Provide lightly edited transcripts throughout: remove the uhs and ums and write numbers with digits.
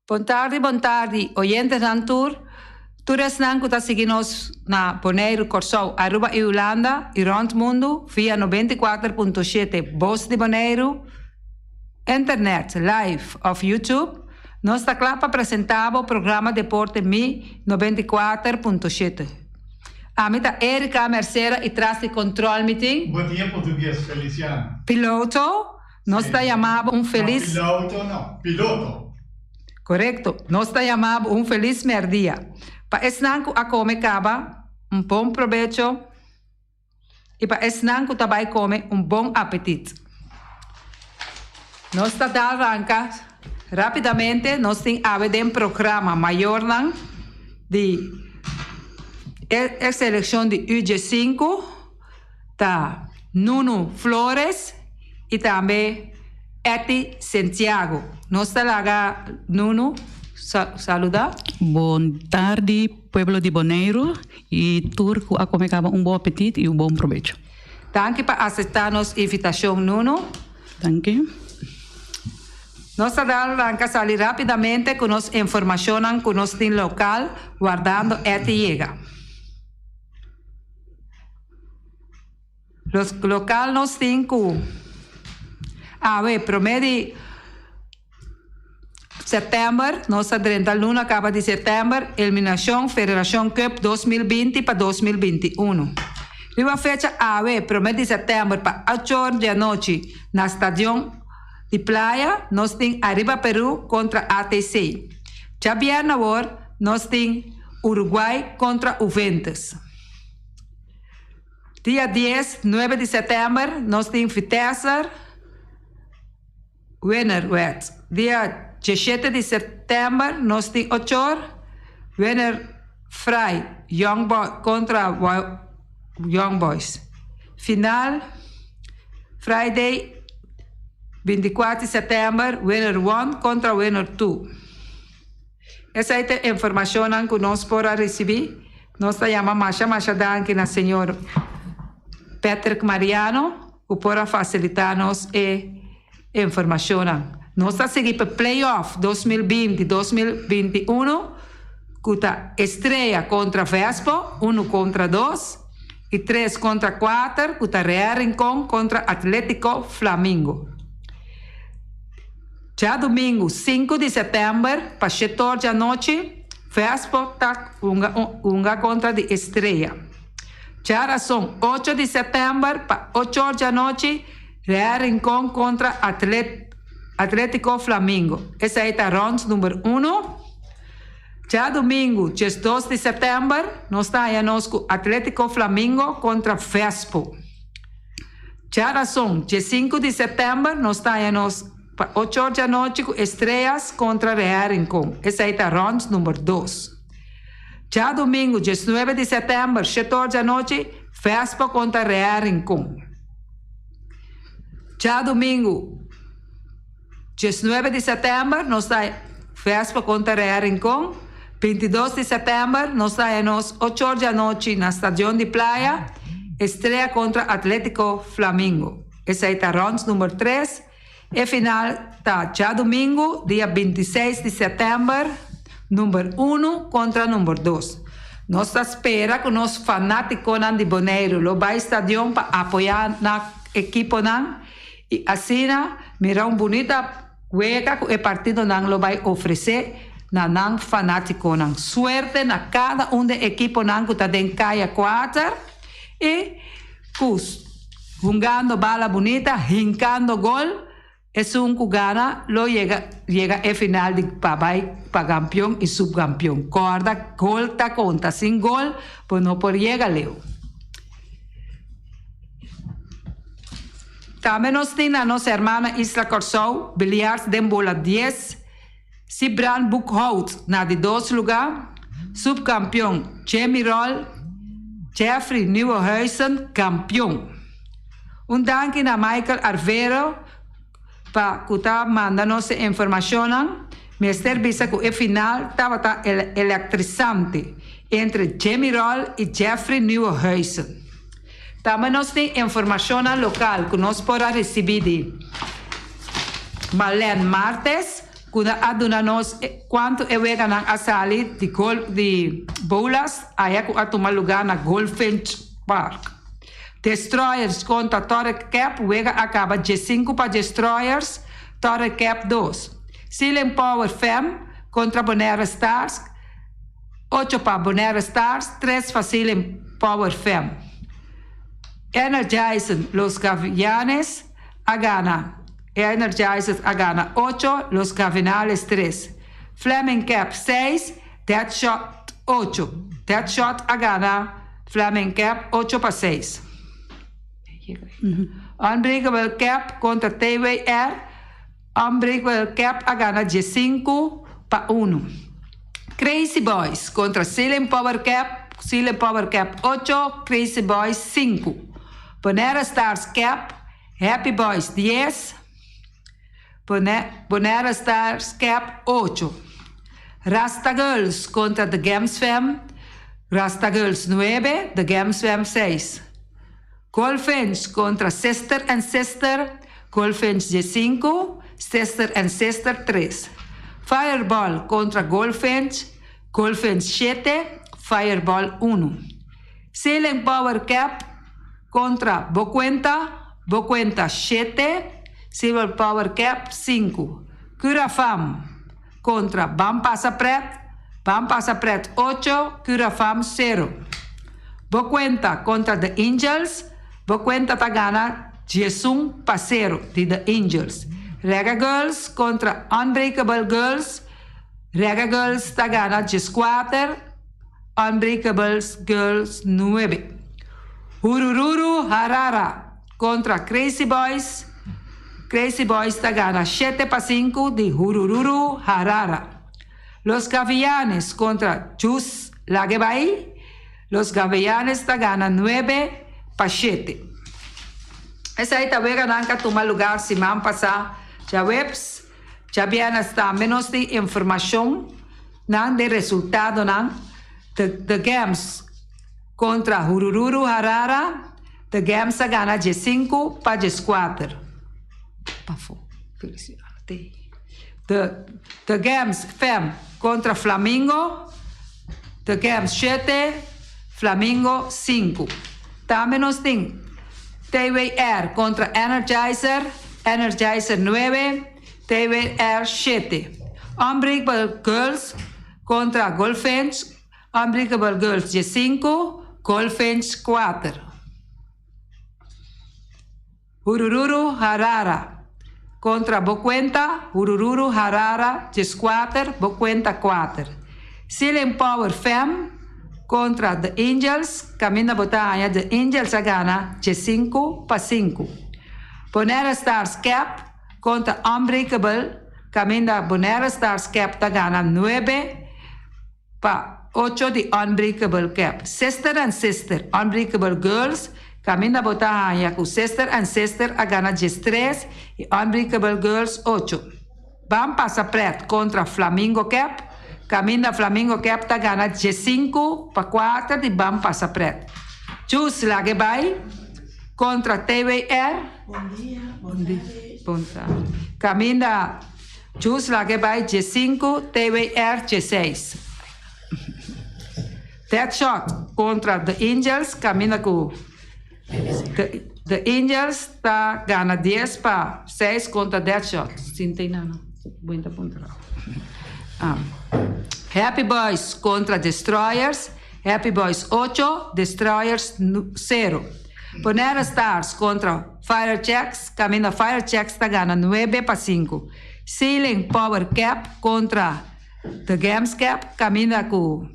Bon tardi bon tardi oyentenan tur, tur esnan ku ta sigui nos na Boneiru, Kòrsou, Aruba i Hulanda i rònt mundu via 94.7 Bos di Boneiru, internet, live òf YouTube. Nos ta kla pa presentá bo programa Deporte Mi 94.7. Ami ta Erika Mercera i tras di control mi tin. Bo tin e portugues, Feliciano. Piloto. Nos ta yama bo un felis. No, piloto no, piloto. Korekto. Nos ta yama bo un felis mèrdia. Pa esnan ku a kome kaba, un bon probecho i pa esnan ku ta bai kome, un bon apetit. Nos ta dal ranka rápidamente. Nos tin awe den programa mayornan di e selekshon di UG5. Ta Nunu Flores y tambe Etty Sentiago. Nos ta laga Nunu saluda. Bon tardi pueblo di Boneiru y tur cu a come caba un bon apetit y un bon probecho. Danki pa acepta nos invitacion Nunu. Danki. Nos ta ranca sali rapidamente cu nos informacionnan cu nos tin local wardando Etty yega. Los local nos tin cu awe prome di september nos ta drenta luna caba di september eliminacion Federacion Cup 2020 pa 2021. Riba fecha awe prome di september pa ocho or di anochi na Stadion di Playa nos tin Ariba Peru contra ATC. Djabièrnè awor nos tin Uruguay contra Juventus. Dia dies, nuebe di sètèmber nos tin Vitesse Winner wet. Dia dieshete di sètèmber nos tin ochor Winner Fry Young Boy kontra Young Boys. Final Friday 24 di sètèmber Winner one kontra Winner two. Esei ta e informashonnan ku nos por a risibí. Nos ta yama masha masha danki na señor Patrick Mariano ku por a fasilitá nos e informashonnan. Nos ta sigui pa playoff 2020, 2021 ku ta Estrella kontra Vespo, unu kontra dos, i tres kontra kuater ku ta Real Rincon kontra Atletico Flamingo. Djadumingu sinku di sètèmber pa shetor djanochi, Vespo ta hunga hunga kontra di Estrella. Djarason ocho di sètèmber pa ochor djanochi, Real Rincon kontra Atletico Flamingo. Esei ta rònt number uno. Djadumingu diesdos di sètèmber nos ta haña nos ku Atletico Flamingo kontra Vespo. Djarason, diesinku di sètèmber, nos ta haña nos pa ochor djanochi ku Estrellas kontra Real Rincon. Esei ta rònt number dos. Djadumingu, diesnuebe di sètèmber, shetor djanochi, Vespa kontra Real Rincon. Djadumingu, diesnuebe di sètèmber, nos ta Vespa kontra Real Rincon. 22 di sètèmber, nos ta haña nos ochor djanochi na Stadion di Playa, Estrella kontra Atletico Flamingo. Esei ta rònt number tres. E final ta djadumingu, dia 26 di sètèmber, number unu kontra number dos. Nos ta spera ku nos fanátikonan di Boneiru lo bai stadion pa apoyá nan ekiponan i asina mira un bunita Wega ku e partidonan lo bai ofresé na nan fanátikonan. Suerte na kada un den ekiponan ku ta den kaya kuater i ku hungando bala bunita, hinkando gol, esun ku gana lo yega yega e final di pa bai pa kampion i supkampion. Kòrda gol ta konta, sin gol bo no por yega leu. Tambe nos tin na nos hermana isla Kòrsou, biliars den bola dies, Sibran Boekhout na di dos lugá, supkampion Jemmy Roll, Jeffrey Nieuwenhuizen kampion. Un danki na Michael Arvero pa ku ta manda nos e informashonnan. Mester bisa ku e final tabata elektrisante entre Jemmy Roll i Jeffrey Nieuwenhuizen. Tambe nos tin informashonnan lokal ku nos por a risibí di Marlene Martes. Ku a duna nos kuantu e weganan a sali di gol di Bolas aya ku a tuma lugá na Goldfinch Park. Destroyers kontra Torre Cap wega a kaba diesinku pa Destroyers, Torre Cap dos. Ceiling Power Fam kontra Bonaire Stars ocho pa Bonaire Stars, tres pa Ceiling Power Fam. Energizing Los Gavianes a gana. Energizers a gana ocho, Los Gavinales tres. Fleming Cap seis, Deadshot ocho. Deadshot a gana Fleming Cap ocho pa seis. Unbreakable Cap kontra TWR, Unbreakable Cap a gana diesinku pa unu. Crazy Boys kontra Ceiling Power Cap, Ceiling Power Cap ocho, Crazy Boys sinku. Bonaire Stars Cap Happy Boys dies, Bonaire Stars Cap ocho. Rasta Girls kontra The Gems Fam, Rasta Girls nuebe, The Gems Fam seis. Goldfinch kontra Sister and Sister, Goldfinch diesinku, Sister and Sister tres. Fireball kontra Goldfinch, Goldfinch shete, Fireball unu. Sailing Power Cap kontra Bo Kuenta, Bo Kuenta shete, Silver Power Cap sinku. Curafam kontra Ban Pasa Pret, Ban Pasa Pret ocho, Curafam sero. Bo Kuenta kontra The Angels, Bo Kuenta ta gana diesun pa sero di The Angels. Rega Girls kontra Unbreakable Girls, Rega Girls ta gana dieskuater, Unbreakable Girls nuebe. Hurururu Harara kontra Crazy Boys, Crazy Boys ta gana shete pa sinku di Hurururu Harara. Los Gavianes kontra Jus Lagebai, Los Gavianes ta gana nuebe pa shete. Esei ta weganan ku a tuma lugá siman pasá djaweps. Djabièrnè tambe nos tin informashon nan di resultadonan The The Gems kontra Hurururu Harara, The Gems a gana diesinku pa dieskuater. Pafó, Feliciano te. The The Gems Fem kontra Flamingo, The Gems shete, Flamingo sinku. Tambe nos tin TWR kontra Energizer, Energizer nuebe, TWR shete. Unbreakable Girls kontra Goldfinch, Unbreakable Girls diesinku, Goldfinch kuater. Hurururu Harara kontra Bo Kuenta, Hurururu Harara dieskuater, Bo Kuenta kuater. Ceiling Power Fam kontra The Angels, kaminda bo ta haña The Angels a gana diesinku pa sinku. Bonaire Stars Cap kontra Unbreakable, kaminda Bonaire Stars Cap ta gana nuebe pa ocho di Unbreakable Cap. Sister and Sister, Unbreakable Girls, kaminda bo ta haña ku Sister and Sister a gana diestres i Unbreakable Girls ocho. Ban Pasa Pret kontra Flamingo Cap, kaminda Flamingo Cap ta gana diesinku pa kuater di Ban Pasa Pret. Jus Lage Bai kontra TWR. Bon dia, bon tardi. Bon tardi. Kaminda Jus Lage Bai diesinku, TWR diesseis. Deadshot kontra The Angels, kaminda ku The, The Angels ta gana dies pa seis kontra Deadshot. Sinta ei nana. Buenta puntra. Ah. Happy Boys kontra Destroyers. Happy Boys ocho, Destroyers sero. Bonaire Stars kontra Fire Checks, kaminda Fire Checks ta gana nuebe pa sinku. Ceiling Power Cap kontra The Gems Cap, kaminda ku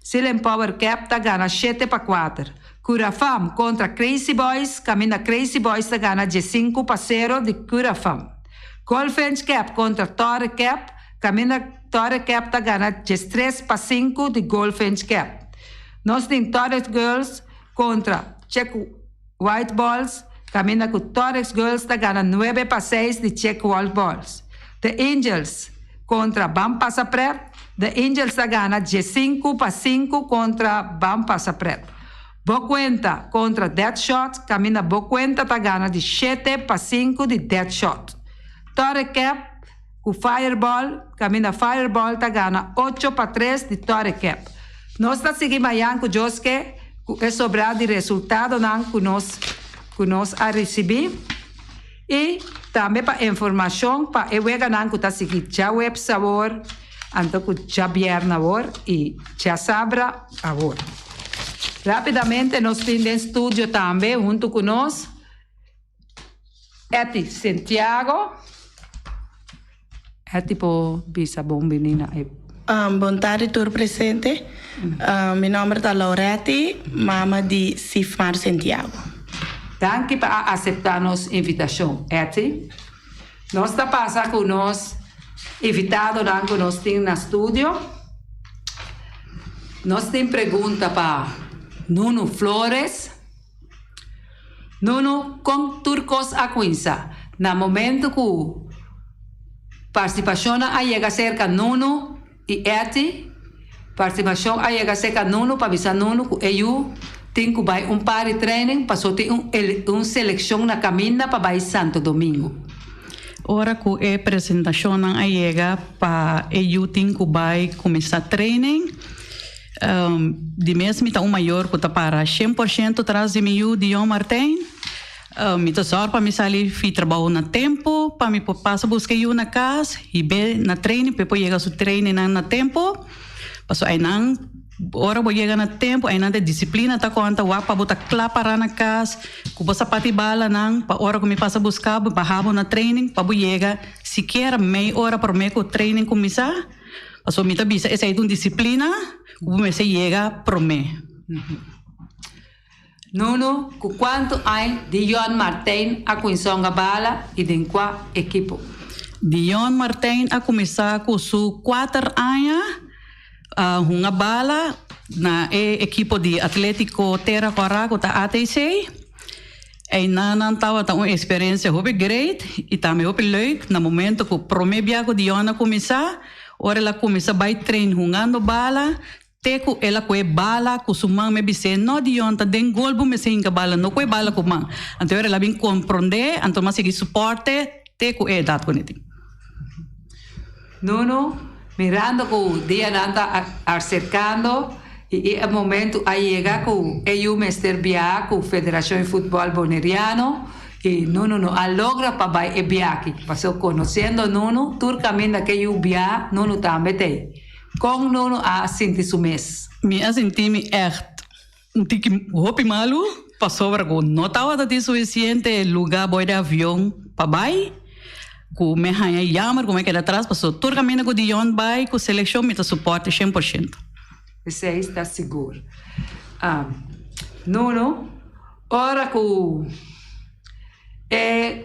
Ceiling Power Cap ta gana shete pa kuater. Curafam kontra Crazy Boys, kaminda Crazy Boys ta gana diesinku pa sero di Curafam. Goldfinch Cap kontra Torre Cap, kaminda Torre Cap ta gana diestres pa sinku di Goldfinch Cap. Nos tin Torres Girls kontra Check White Balls, kaminda ku Torres Girls ta gana nuebe pa seis di Check White Balls. The Angels kontra Ban Pasa Pret, The Angels ta gana diesinku pa sinku kontra Ban Pasa Pret. Bo Kuenta kontra Deadshot, kaminda Bo Kuenta ta gana di shete pa sinku di Deadshot. Torre Cap. ku Fireball, kaminda Fireball ta gana 8-3 di Torrecap. Nos ta sigui mañan ku Joske ku e sobrá di resultadonan ku nos ku nos a risibí i tambe pa informashon pa e weganan ku ta sigui djaweps awor anto ku djabièrnè awor i djasabra awor. Rápidamente nos tin den studio tambe huntu ku nos Etty Santiago. Etty por bisa bon bini na e. Bon tardi tur presente. Mi nomber ta Lauretti, mama di Sifmar Santiago. Danki pa a aseptá nos invitashon, Etty. Nos ta pasa ku nos invitadonan ku nos tin na studio. Nos tin pregunta pa Nunu Flores. Nunu, kon tur kos a kuminsá? Na momentu ku partisipashonnan a yega serka Nunu i Etty, partisipashon a yega serka Nunu pa bisa Nunu ku e yu tin ku bai un par di training paso tin un un selekshon na kaminda pa bai Santo Domingo. Ora ku e presentashonnan a yega pa e yu tin ku bai kuminsá training, Di mes mi ta un mayor ku ta para 100% tras di mi yu Dion Martijn. Mi ta sòr pa mi sali fi trabou na tempu pa mi por pasa buska e yu na kas i be na training pa e por yega su trainingnan na tempu. Pasobra einan ora bo yega na tempu einan ta disiplina ta konta wak pa bo ta kla para na kas ku bo sapat i balanan pa ora ku mi pasa buska bo baha bo na training pa bo yega sikiera mei ora promé ku training kuminsá. Pasobra mi ta bisa esei ta un disiplina ku bo mester yega promé. Nuno, ku kuantu aña Dion Martijn a kuminsá hunga bala i den kua ekipo? Dion Martijn a kuminsá ku su kuater aña a hunga bala na e ekipo di Atlétiko Tera Kòrá ku ta ATC. Einan nan tabata un experiencia hopi great y tambe hopi leuk na momento cu prome bia cu Dion a cuminsa, ora el a cuminsa bay train hungando bala, te cu el a coe bala cu su man, mi a bis'é, no Dion, ta den gol bo mester hinca bala, no coe bala cu man. Anto ora el a bin comprende, anto mi a sigui suporte te cu e edad cu ne tin. Nuno, mirando ku dianan ta aserkando i e momentu a yega ku e yu mester biaha ku Federashon di Futbòl Boneriano i Nuno no a logra pa bai e biaha pasobra konosiendo Nuno tur kaminda ku e yu biaha Nuno tambe ta ei. Kon Nuno a sinti su mes? Mi a sinti mi ègt un tiki hopi malu pasobra ku no tabata tin sufisiente luga boi di avion pa bai ku mi haña yammer ku mi a keda atras pasobra tur kaminda ku Dion bai ku selekshon mi ta suporte shen por shento. Esei ta sigur. Nuno, ora ku e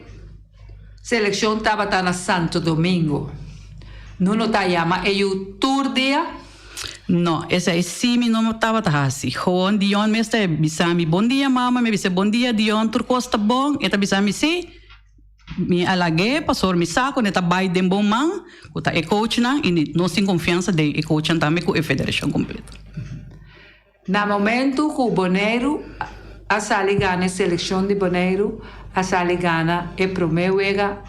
selekshon tabata na Santo Domingo, Nuno ta yama e yu tur dia? No, esei sí mi no tabata hasi. Gewoon Dion mes ta bisa mi, Bon dia mama, mi a bisa, Bon dia Dion, tur kos ta bon? E ta bisa mi, Sí. Mi a lag'é pasobra mi sa ku e ta bai den bon man, ku ta e coachnan i nos tin konfiansa den e coachnan tambe ku e federashon kompleto. Na momentu ku Boneiru a sali gana e selekshon di Boneiru a sali gana e promé wega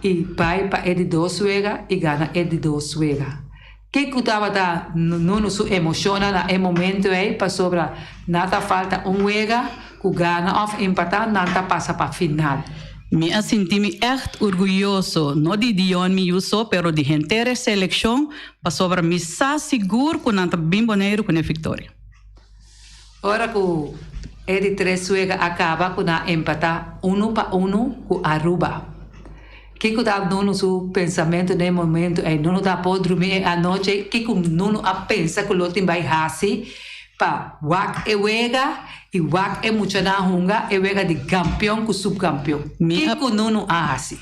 i bai pa e di dos wega i gana e di dos wega. Kiko tabata Nuno su emoshonnan na e momentu ei pasobra na ta falta un wega ku gana òf empatá nan ta pasa pa final? Mi a sinti mi ègt orguyoso, no di Dion mi yu so, pero di henter e selekshon, pasobra mi sa sigur ku nan ta bin Boneiru ku ne viktoria. Ora ku e di tres wega a kaba ku nan a empatá unu pa unu ku Aruba. Kiko ta Nunu su pensamentu den e momentu ei? Nunu ta por drumi e anochi ei? Kiko Nunu a pensa ku lo tin bai hasi pa wak e wega i wak e muchanan hunga e wega di kampion ku supkampion? Kiko Nunu a hasi?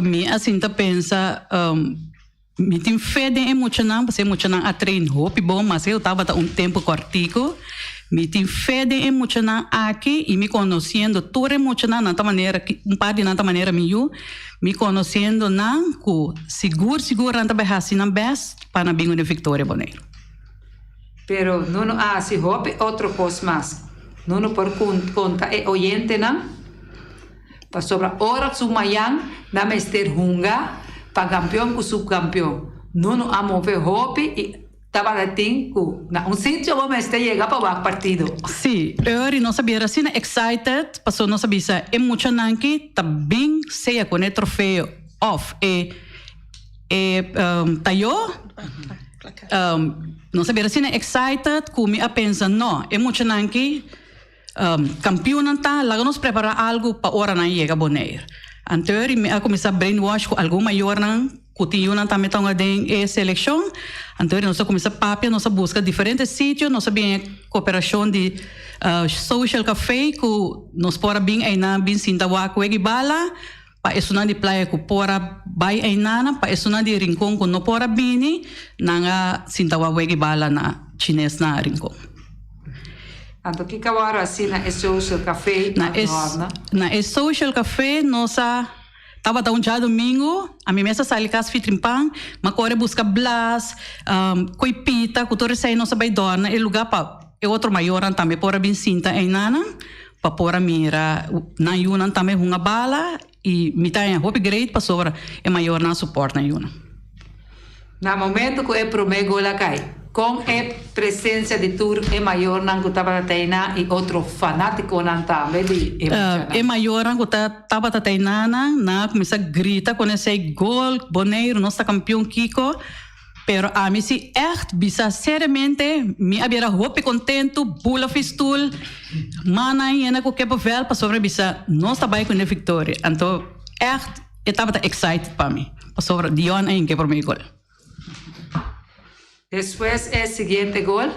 Mi a sinta pensa, Mi tin fe den e muchanan, pasobra e muchanan a train hopi bon, maske ku tabata un tempu kòrtiku. Mi tin fe den e muchanan aki i mi konosiendo tur e muchanan, nan ta manera, un par di nan ta manera mi yu, mi konosiendo nan ku sigur sigur nan ta bai hasi nan bèst pa nan bin ku e viktoria Boneiru. Pero no no a hasi hopi otro kos mas. No no por konta e oyentenan. Pasobra ora su mayan nan mester hunga. Pa kampeon ku supkampeon. Nuno a move hopi i tabata tin ku na un sitio bo mester yega pa wak partido. Sí, Uri nos a bira asina excited pasobra nos a bisa e muchanan ki ta bin sea con e trofeo of e e tayo. Nos a bira asina excited cu mi a pensa no e muchanan ki Kampioennan ta laga nos prepará algu pa ora nan yega Bonaire. Anterior mi a kuminsá brainwash ku algun mayornan ku tin yunan tambe ta hunga den e selekshon. Anterior nos a kuminsá papia, nos a buska diferente sitio, nos a bin e koperashon di Social Café ku nos por a bin einan bin sinta wak wega i bala pa esunnan di playa ku por a bai einan, pa esunnan di Rincon ku no por a bini, nan a sinta wak wega i bala na Chines na Rincon. Anto kiko awor hasi na e social café na Adorna? Na e social café nos a tabata un djadumingu, ami mes a sali kas fitrin pan, m'a kore buska blas, koi pita ku tur esei nos a bai dòrna e lugá pa e otro mayornan tambe por a bin sinta einanan pa por a mira nan yunan tambe hunga bala i mi ta haña hopi great pasobra e mayornan a support nan yunan. Na momento ku e promé gol a kai, kon e presensia di tur e mayornan ku tabata teiná i otro fanátikonan tambe di e muchanan? E mayornan ku ta tabata teiná nan, nan a kuminsá grita kon esei gol, Boneiru nos ta kampion kiko, pero ami si ègt bisa seriamente mi a bira hopi kontentu, bula fistul, mannan yena ku kippenvel pasobra mi bisa nos ta bai ku e viktoria. Anto ègt e tabata excited pa mi. Pasobra Dion a hinka e promé gol. Despues e siguiente gol.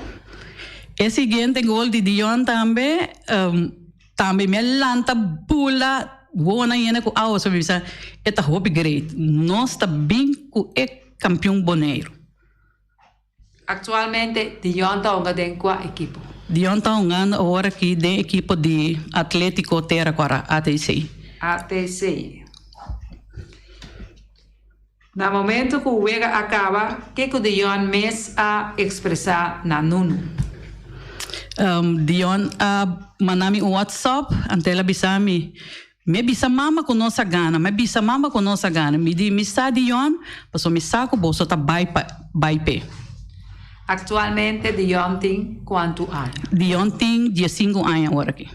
E siguiente gol di Dion tambe, tambe mi a lanta bula wona yena ku awa so mi bisa e ta hopi great. Nos ta bin ku e kampion Boneiru. Aktualmente Dion ta hunga den kua ekipo? Dion ta hungando awor aki den ekipo di Atletico Tera Kora, ATC. ATC. Na momento ku wega a kaba, kiko Dion mes a ekspresá na Nunu? Dion a manda mi un WhatsApp, anto el a bisa mi, Mi a bisa mama ku nos a gana, mi a bisa mama ku nos a gana. Mi di, Mi sa Dion, pasobra mi sa ku boso ta bai pa bai p'e. Aktualmente Dion tin kuantu aña? Dion tin diesinku aña ora aki.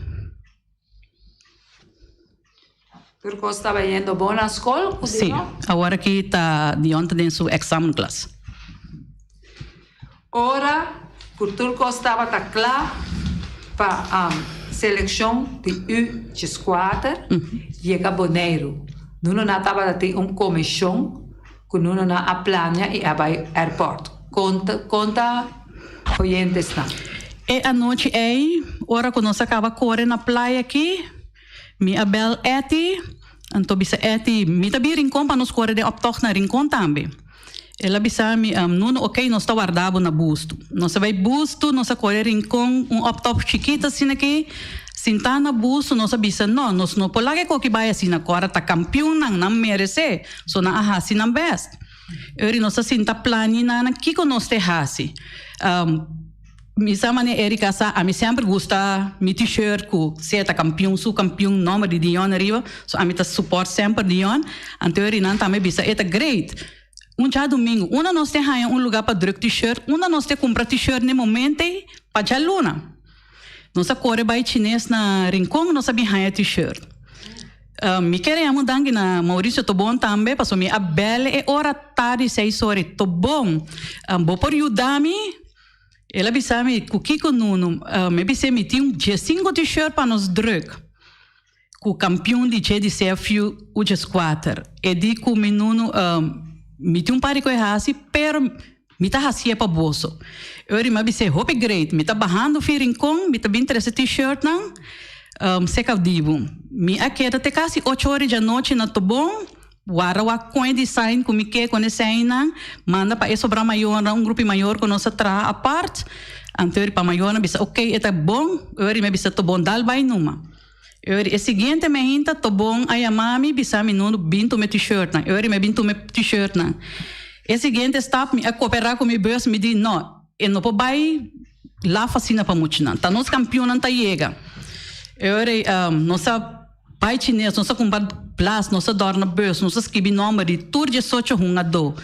Tur kos ta bayendo bon na skol ku Sí, Dion? awor aki ta Dion ta den su èksamenklas. Ora ku tur kos tabata kla pa selekshon di U dieskuater yega Boneiru, Nuno-na tabata tin un komishon ku Nuno-na a plania i a bai airport. Konta konta oyentesnan. E anochi ei, ora ku nos a kaba kore na playa aki, mi a bèl Etty, anto bisa Etty, mi ta bin Rincon pa nos kore den optocht na Rincon tambe. El a bisa mi, Nuno, ok, nos ta warda bo na Bustu. Nos a bai Bustu, nos a kore Rincon, un optocht chikito asina aki. Sintá na Bustu, nos a bisa, no, nos no por laga e koki bai asina, kòrda ta kampionnan, nan meresé, so nan a hasi nan bèst. Eri nos a sinta plania nan kiko nos te hasi. Mi sa manera Erika sa, ami semper gusta mi t-shirt ku sea ta kampion, su kampion, nomber di Dion ariba, so ami ta support semper Dion. Anto e rinan tambe bisa e ta great. Un djadumingu, unda nos te haña un luga pa druk t-shirt, unda nos te kumpra t-shirt n'e momento ei pa djaluna. Nos a kore bai chines na Rincon, nos a bin haña t-shirt. Mi kere yama un danki na Mauricio Tobon tambe, pasobra mi a bel e ora tardi seis ora i Tobon, bo por yuda mi? El a bisa mi, Ku kiko Nunu? Mi a bis'é, Mi tin un diesinku t-shirt pa nos druk ku kampion di dje di CFU u dieskuater. E di ku mi, Nunu, mi tin un par di ku e hasi, pero mi ta hasié pa boso. E ora mi a bis'é, Hopi great, mi ta bahando fin Rincon, mi ta bin trese t-shirtnan seka di bo. Mi a keda te kasi ocho ora djanochi na Tobon. Wara wak kon e design ku mi ke kon e seinan, manda pa e sobra mayornan, un grupi mayor ku nos a traha apart. Anto eri pa mayornan bisa ok e ta bon, eri mi a bisa to bon dal bai numa. Eri e siguiente meinta to bon a yama mi bisa mi no bin tuma e t-shirtnan, eri mi a bin tuma e t-shirtnan. E siguiente stap mi a kopera ku mi bus mi di no e no por bai laf asina pa muchanan, ta nos kampionnan ta yega. Eri nos a. Bai chines, nos a kumpra blas, nos a dòrna bus, nos a skibi nòmber di tur diesocho hungadó.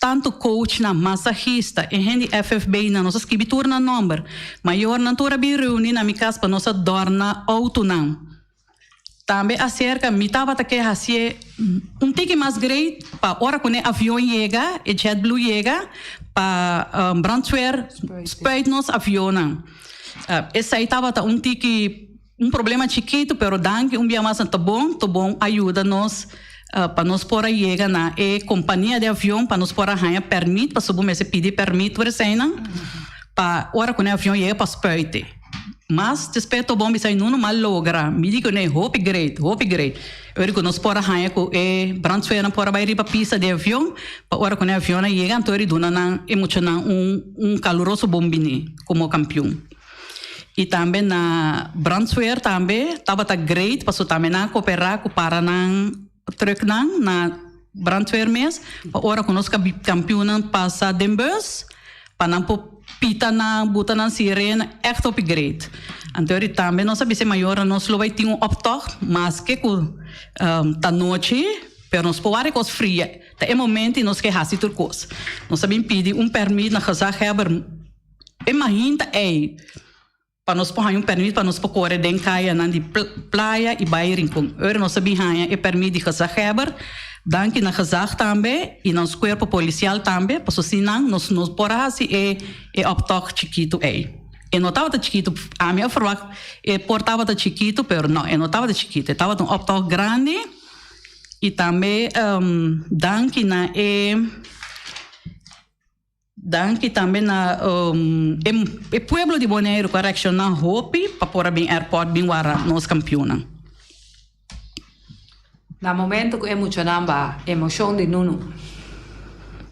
Tantu coachnan, masahista, e hende di FFB-nan, nos a skibi tur nan nòmber. Mayornan tur a bin reuní na mi kas pa nos a dòrna outonan. Tambe aserka mi tabata ke hasié un tiki mas great pa ora ku e avion yega, e JetBlue yega, pa brandweer spuit nos avionnan. Esei tabata un tiki un problema chikitu, pero danki un bia mas na Tobon, Tobon a yuda nos pa nos por a yega na e kompania di avion pa nos por a haña pèrmit, pasobra bo mester pidi pèrmit tur eseinan pa ora ku e avion yega pa spuit. Mas despues Tobon bisa no no mal logra, mi di ku ne hopi great, hopi great. Ora ku nos por a haña ku e brandweernan por a bai riba pista di avion pa ora ku e avionnan yega anto e duna nan e muchanan un un kaluroso bon bini komo kampion. I tambe na brandweer tambe tabata great pasobra tambe nan a koperá ku para nan trùknan na brandweer mes pa ora ku nos kampionnan pasa den bus pa nan por pita nan buta nan sirena ègt hopi great. Anto eri tambe nos a bisa e mayornan nos lo bai tin un optocht maske ku ta nochi pero nos por wak e kos fria ta e momento i nos ke hasi tur kos. Nos a bin pidi un pèrmit na gezaghebber. E mahinta ei pa nos por haña un permit pa nos por kore den kayanan di Playa i bai Rincon. Ora nos a bin haña e permit di gezaghebber, danki na gezag tambe i nos kuerpo polisial tambe, pasobra sin nan nos no por a hasi e e optocht chikitu ei. E no tabata chikitu, ami a ferwagt e por tabata chikitu, pero no, e no tabata chikitu, e tabata un optocht grandi i tambe danki na e. Danki tambe na e pueblo di Boneiru ku a reakshoná hopi pa por a bin airport bin wara nos kampionnan. Na momento ku e muchanan ba emoshon di Nunu.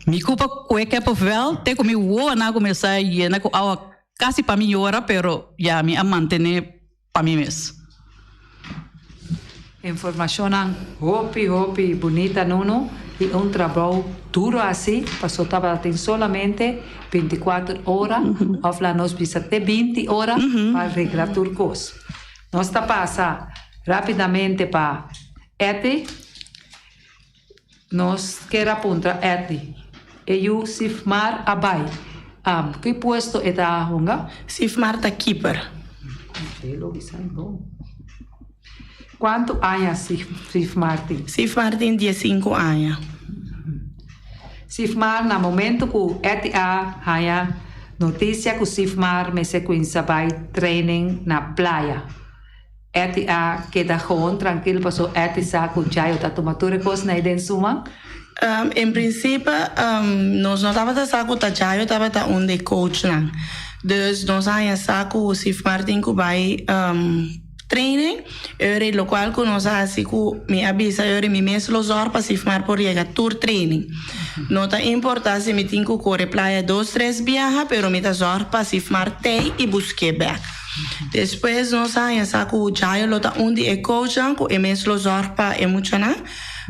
Mi kupa ku e kep of wel te ku mi wowonan a kuminsá yena ku awa kasi pa mi yora pero ya mi a mantené pa mi mes. Informacionnan hopi hopi bunita Nuno y un trabou duro asi paso tabata tin solamente binticuater ora of la nos bisa te binti ora pa regla tur cos. Nos ta pasa rapidamente pa Etty. Nos kier a puntra Etty e yu Sifmar a bai am ki puesto e ta hunga? Sifmar ta keeper. Kuantu aña Sifmar tin? Sifmar tin diesinku aña. Sifmar na momento ku Etty a haña notisia ku Sifmar mester kuinsa bai training na playa. Etty a keda gewoon trankil paso Etty sa ku Jayo ta tuma tur e kosnan ei den su man. En principe nos no tabata sa ku ta Jayo tabata un di e coachnan. Dus nos a haña sa ku Sifmar tin ku bai training. Ora lokual ku nos a hasi ku mi a bisa ora mi mes lo zòrg pa Sifmar por yega tur training. No ta importa si mi tin ku kore playa dos tres biaha pero mi ta zòrg pa Sifmar tei i busk'é bèk. Despues nos a haña sa ku Jayo lo ta un di e coachnan ku e mes lo zòrg pa e muchanan.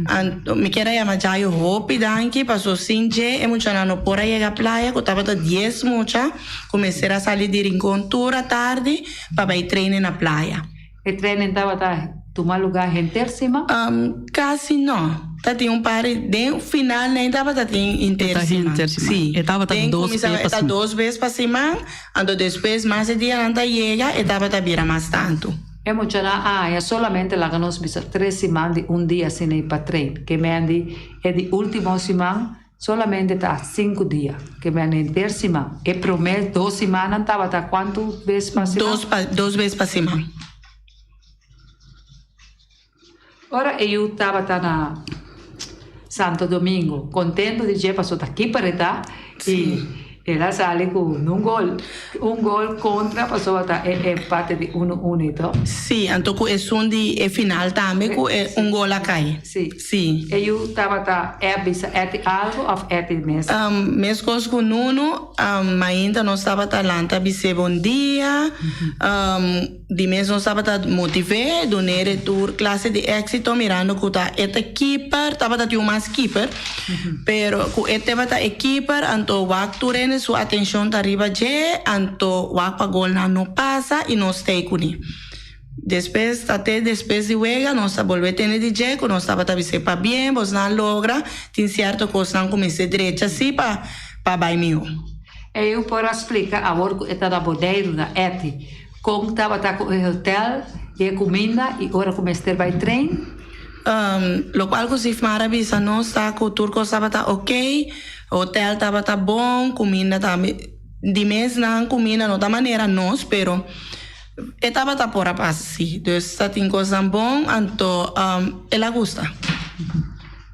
Anto mi kier a yama Jayo hopi danki paso sin dje e muchanan no por a yega playa ku tabata dies mucha ku mester a sali di Rincon tur atardi pa bai trainen na playa. E training tabata tuma lugá henter siman? Kasi no. Ta tin un par di den final nan tabata tin henter siman. Sí. E tabata Den dos kuminsaba bes e pa ta siman. dos bes pa siman, anto despues mas e dianan ta yega e tabata bira mas tantu. E muchanan a haña solamente laga nos bisa tres siman di un dia asina i pa train. Ke men di e di ultimo siman solamente ta sinku dia. Ke men henter siman. E prome dos simannan tabata kuantu bes pa siman? Dos pa dos bes pa siman. Ora e yu tabata na Santo Domingo, contento di dje pasobra ta keeper e ta y el a sali cu un gol, un gol contra pasobra ta e empate di uno uno y to. Sí, anto cu esun di e final tambe cu e un gol a cay. Sí. Sí. E yu tabata e bisa Etty algo of Etty mes? Mescos cu Nuno, mainta nos tabata lanta bis'é bon dia. Di mes nos tabata motiv'é, dun'é tur klase di éksito mirando ku ta e ta keeper, tabata tin un mas keeper, pero ku e tabata e keeper anto wak tur hende su atenshon ta riba dje, anto wak pa golnan no pasa i nos stay kuné. Despues ta te despues di wega nos ta bolbe tende di dje ku nos tabata bis'é pabien bosnan a logra, tin sierto kosnan ku mester drecha si pa pa bai mihó. Eu por a splika awor ku e ta na Boneiru na Etty kon tabata ku e hotel i e kuminda i ora ku mester bai trein? Lokual ku Sifmar a bisa nos ta ku tur kos tabata ok, hotel tabata bon, kuminda tambe, di mes nan kuminda no ta manera nos pero E tabata por a pasa si. Dus ta tin cosnan bon, anto el a gusta.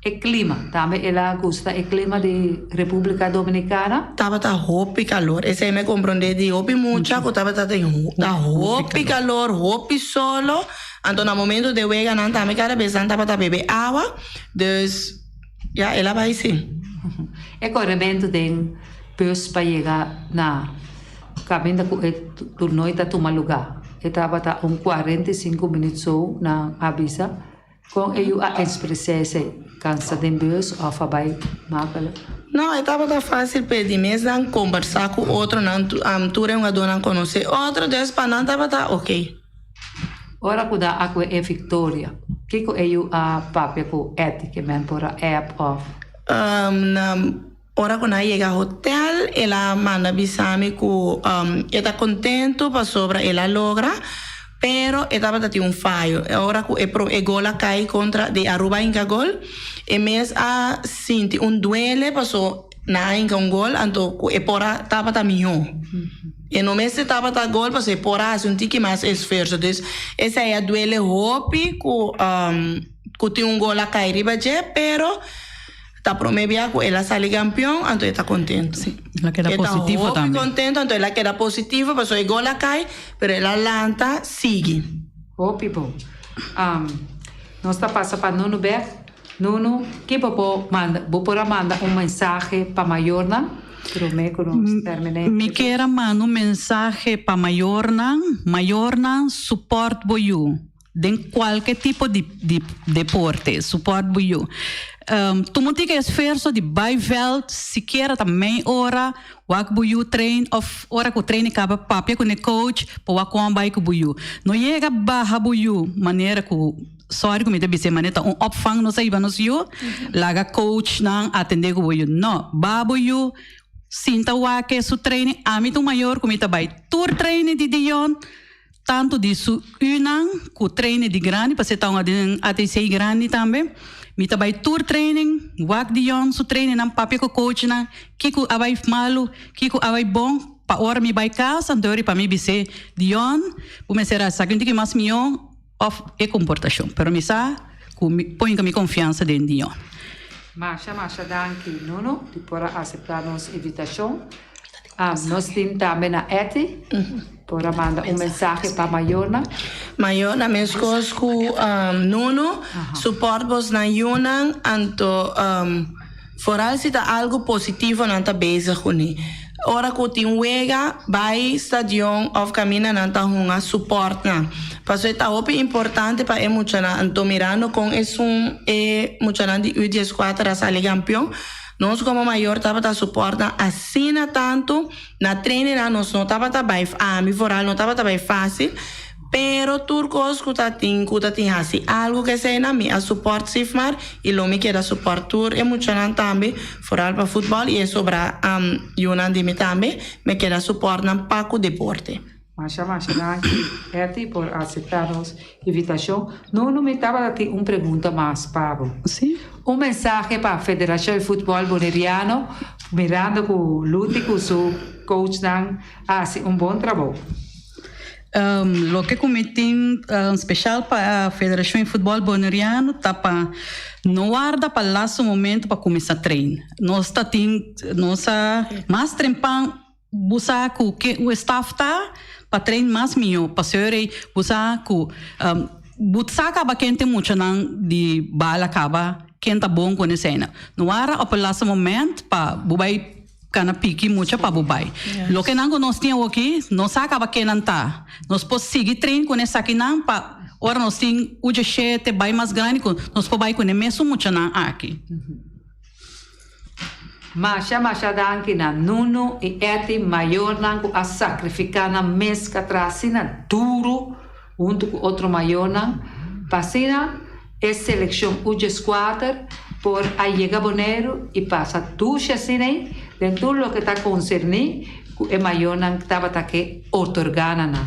E clima, tambe el a gusta e clima di Republica Dominicana? Tabata hopi calor. Esey mi a comprende di hopi mucha cu tabata tin ta hopi calor, hopi solo. Anto na momento de weganan tambe cada bes nan tabata bebe awa. Dus ya el a bay si. E coremento den bus pa yega na. Kaminda ku e turnoy ta tuma lugá. E tabata un 45 minüt so, nan a bisa. Kon e yu a ekspresá esei? Kansa den bus òf a bai makkelijk? No, e tabata fásil p'e di mes nan kombersá ku otronan, tur e hungadónan konosé otro, dus pa nan tabata oké. Ora ku nan a kue e viktoria, kiko e yu a papia ku Etty ke men por a app òf? Na Ora ku nan a yega hotel, el a manda bisa mi ku e ta kontentu pasobra el a logra, pero e tabata tin un fayo. Ora ku e e gol a kai kontra di Aruba a hinka gol, e mes a sinti un duele paso nan a hinka un gol anto ku e por a tabata mihó. E no mester tabata gol paso e por a hasi un tiki mas esfuerso. Dus esei a duele hopi ku ku tin un gol a kai riba dje, pero. Ta prome bia ku el a sali kampion, anto e ta kontentu. Sí, el a keda positivo tambe. E ta hopi kontentu, anto el a keda positivo pasobra e gol a kai, pero el a lanta sigui. Hopi bon. Nos ta pasa pa Nunu bek. Nunu, ki bo por manda, bo por a manda un mensahe pa mayornan prome ku nos termina e Mi kier a manda un mensahe pa mayornan, mayornan support bo yu. Den kualke tipo di di deporte, support bo yu. Tuma un tiki esfuerso di bai veld, sikiera ta mei ora, wak bo yu train of ora ku train kaba papia ku ne coach pa wak kon a bai ku bo yu. No yega baha bo yu manera ku, sorry ku mi ta bisa e manera, ta un opvang nos a hiba nos yu, laga coachnan atende ku bo yu. No, baha bo yu, sinta wak e su training. Ami ta un mayor ku mi ta bai tur training di Dion. Tantu di su unan ku training di grandi, pasé ta un den ATC grandi tambe. Mi ta bai tur training, wak di yon su trainingnan, papia ku coachnan, kiko a bai malu, kiko a bai bon, pa ora mi bai kas anto ori pa mi bis'é, Dion, bo mester a saki un tiki mas mihó òf e komportashon. Pero mi sa ku mi pon mi konfiansa den Dion. Masha masha danki Nuno di por a aseptá nos invitashon. Nos tin tambe na Etty por a manda un mensahe pa mayornan. Mayornan meskos ku Nuno, support bosnan yunan anto foral si ta algu positivo nan ta bezig kuné. Ora ku tin wega bai stadion òf kaminda nan ta hunga support nan. Pasobra e ta hopi importante pa e muchanan anto mirando kon esun e muchanan di U dieskuater a sali kampion. Nos komo mayor tabata suporta asina tantu, na trainingnan nos no tabata bai, ami vooral no tabata bai fácil, pero tur kos ku ta tin ku ta tin hasi algu ku eseinan mi a suport Sifmar i lo mi keda suport tur e muchanan tambe, vooral pa futbòl i e sobrá yunan di mi tambe, mi keda suport nan pa ku deporte. Masha masha danki Etty por acepta nos invitacion. Nuno mi tabata tin un pregunta mas pa bo. Sí. Un mensahe pa Federacion di Futbol Boneriano mirando cu Luti cu su coachnan a haci un bon trabou. Loke cu mi tin special pa Federacion di Futbol Boneriano ta pa no warda pa laatste momento pa cuminsa train. Nos ta tin nos a mas trempan. Bo sa ku ke e staf ta pa train mas mihó. Pasobra ei bo sa ku bo sa kaba ken tin muchanan di bala kaba, ken ta bon ku eseinan. No wara op e laatste moment pa bo bai kana piki mucha pa bo bai. Loke nan ku nos tin awoki, nos sa kaba ken nan ta. Nos por sigui train ku esakinan pa ora nos tin ucho shete bai mas grandi ku nos por bai ku e mesun muchanan aki. Masha masha danki na Nuno i Etty, mayornan ku a sakrifiká nan mes katra asina duru. huntu ku otro mayornan pa asina e selekshon U dieskuater por a yega Boneiru i pasa dushi asina ei den tur loke ta konserní ku e mayornan tabata ke otorgá na nan.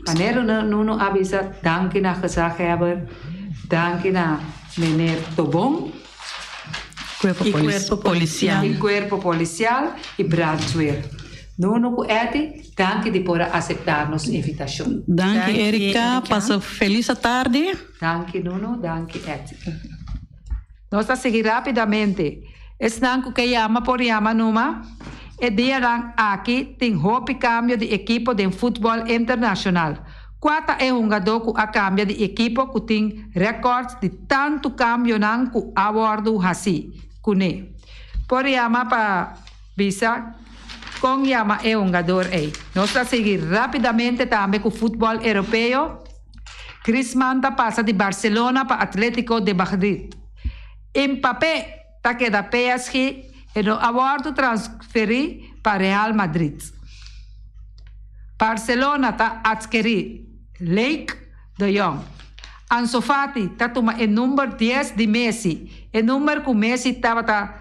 Manera Nuno a bisa danki na gezaghebber, danki na meneer Tobon. Cuerpo Y cuerpo policial. Y cuerpo policial y brandweer. Nuno cu Etty, danki di por a acepta nos invitacion. Danki Danki, Erika, Erika. pasa feliz atardi. Danki Nuno, danki Etty. Nos ta sigui rapidamente. Esnan cu ke yama por yama numa. E dianan aki tin hopi cambio di ekipo den futbol internacional. Kua ta e hungadó ku a kambia di ekipo ku tin rèkòrt di tantu kambionan ku a wòrdu hasí kuné? Por yama pa bisa kon yama e hungador ei. Nos ta sigui rápidamente tambe ku futbòl europeo. Griezmann ta pasa di Barcelona pa Atlético de Madrid. Mbappé ta keda PSG e no a wòrdu transferí pa Real Madrid. Barcelona ta atkerí Luuk de Jong. Ansu Fati ta tuma e number dies di Messi, e number ku Messi tabata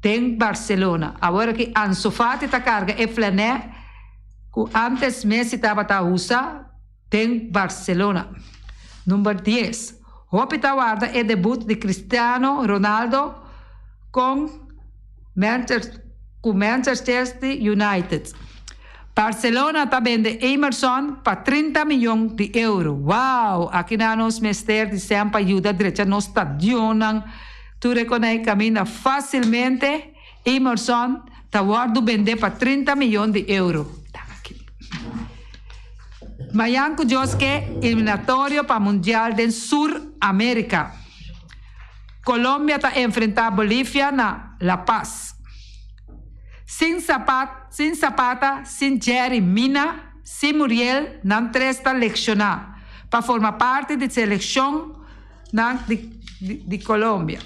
den Barcelona. Awor aki Ansu Fati ta karga e flanè ku antes Messi tabata usa den Barcelona. Number dies. Hopi ta warda e debut di Cristiano Ronaldo kon ku Manchester United. Barcelona ta bende Emerson pa 30 miyon di euro. Wow! Aki na nos mester di sèn pa yuda drecha nos stadionnan. Tur e konei kaminda fásilmente. Emerson ta wòrdu bendé pa 30 miyon di euro. Mayan ku Dios ke, eliminatorio pa Mundial den Sur Amerika. Colombia ta enfrentá Bolivia na La Paz. Sin Zapat, sin Zapata, sin Jerry Mina, sin Muriel, nan tres ta lekshoná pa forma parti di selekshon nan di di Colombia.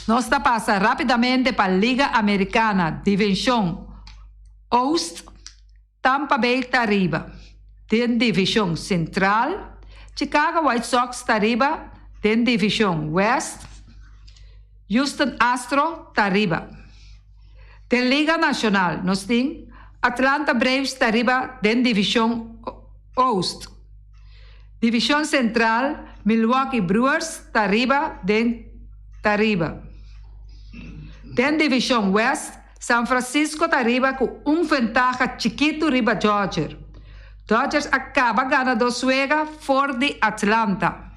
Nos ta pasa rápidamente pa Liga Americana Division Oost. Tampa Bay ta riba den Division Central, Chicago White Sox ta riba den Division West, Houston Astro ta riba. Den Liga Nacional nos tin Atlanta Braves ta riba den Division Oost. Division Central Milwaukee Brewers ta riba den ta riba. Den Division West San Francisco ta riba ku un ventaha chikitu riba Dodger. Dodgers a kaba gana dos wega for di Atlanta.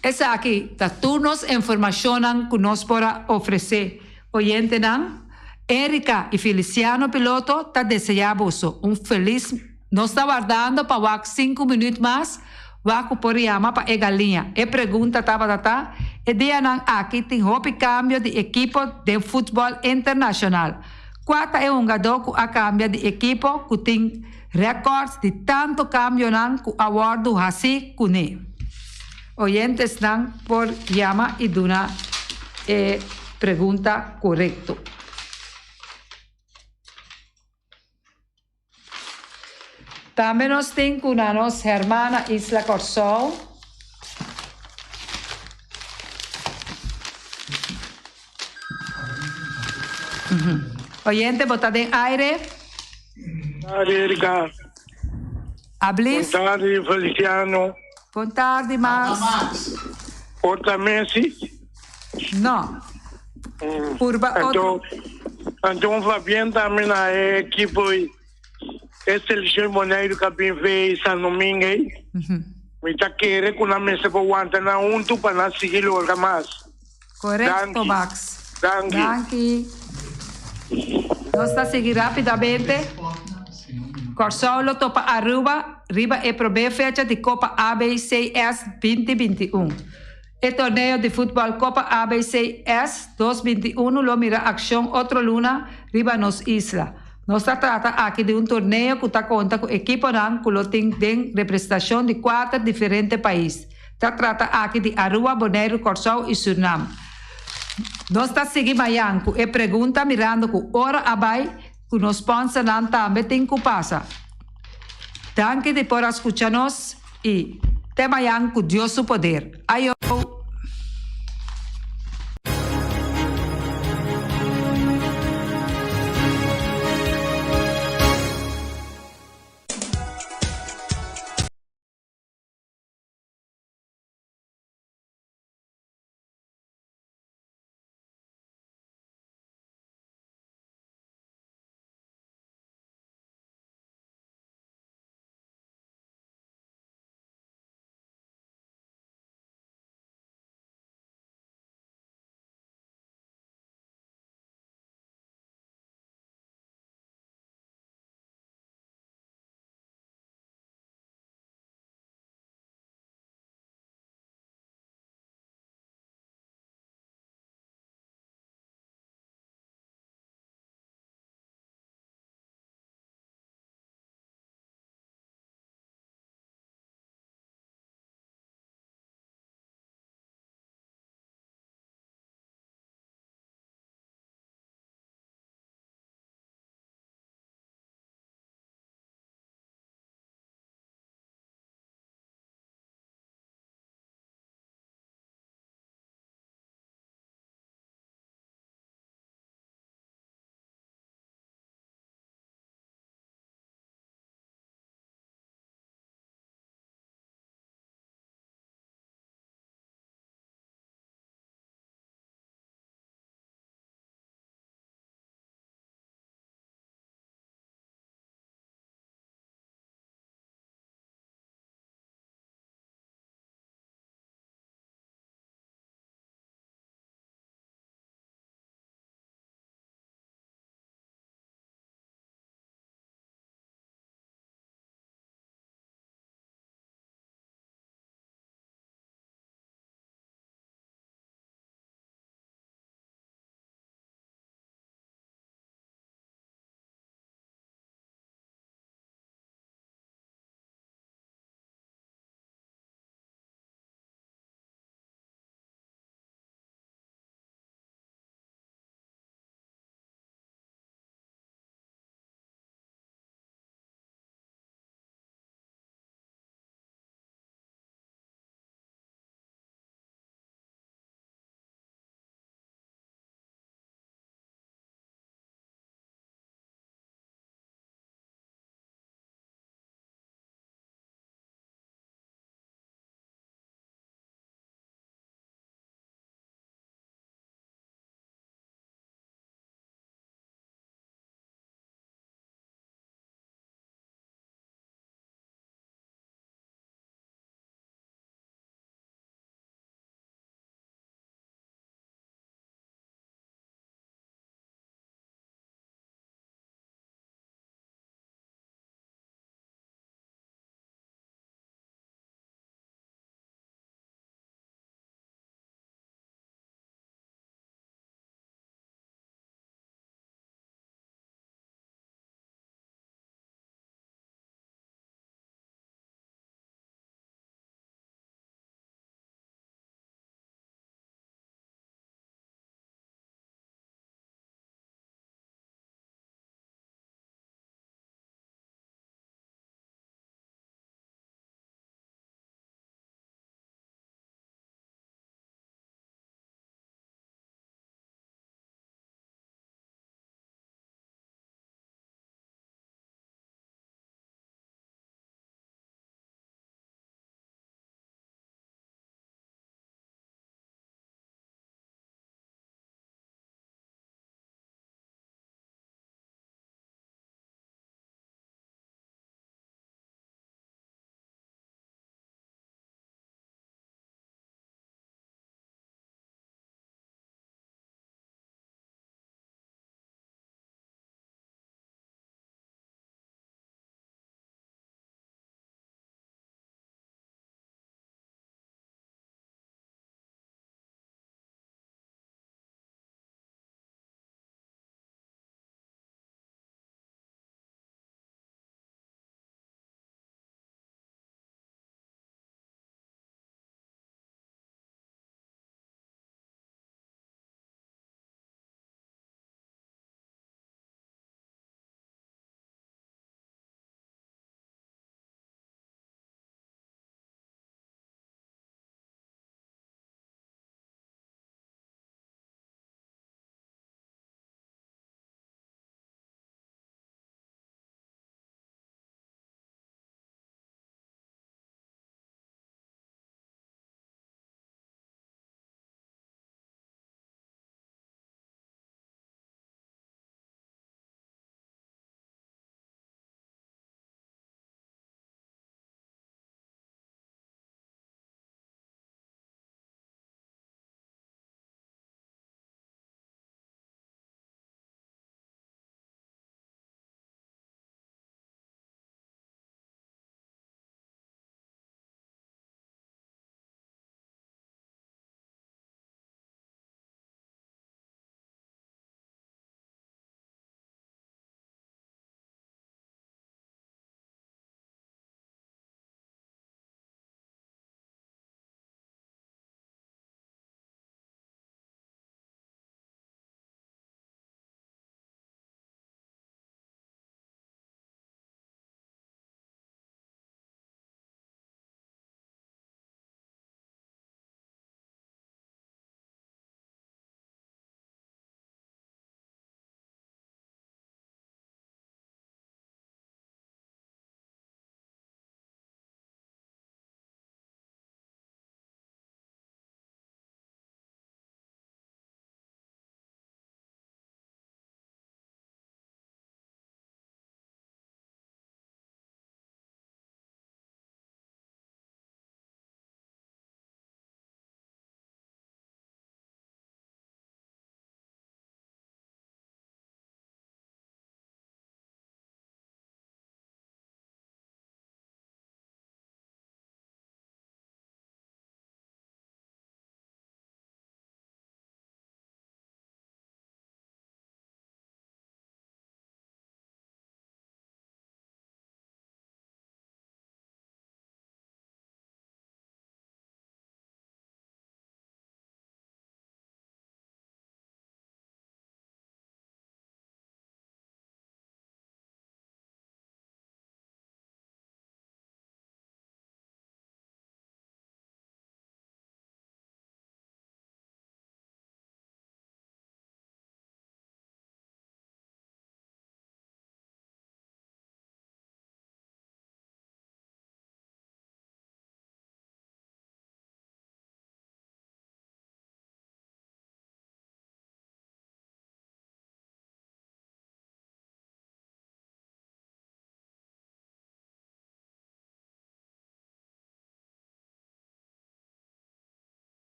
Esaki ta tur nos informashonnan ku nos por a ofresé oyentenan. Erika i Feliciano Piloto ta deseá boso un felis. Nos ta wardando pa wak sinku minüt mas, wak ku por yama pa e galiña. E pregunta tabata ta, E dianan aki tin hopi kambio di ekipo den futbòl internashonal. Kua ta e hungadó ku a kambia di ekipo ku tin rèkòrt di tantu kambionan ku a wòrdu hasí kuné? Oyentesnan por yama i duna e pregunta korekto. Tambe nos tin ku na nos hermana isla Kòrsou. Oyente, bo ta den aire. Tardi, Erika. Ablis. Bon tardi, Feliciano. Bon tardi, Max. Por ta Messi? No. Purba otro. Anto, anto un Fabien tambe na e ekipo i e seleccion Boneiru ka bin fe San Domingo ei. Mi ta kere ku nan mester por wanta nan huntu pa nan sigui logra mas. Korekto, Danki. Max. Danki. Danki. Nos ta sigui rapidamente. Kòrsou lo topa Aruba riba e promé fecha di Kopa ABCS 2021. E torneo di futbòl Kopa ABCS 2021 lo mira akshon otro luna riba nos isla. Nos ta trata aki di un torneo ku ta konta ku ekiponan ku lo tin den representashon di kuater diferente pais. Ta trata aki di Aruba, Boneiru, Kòrsou i Surnam. Nos ta sigui mayan ku e pregunta mirando ku ora a bai. Ku nos sponsornan tambe tin ku pasa. Danki di por a skucha nos i te mayan ku Dios su poder. Ayo!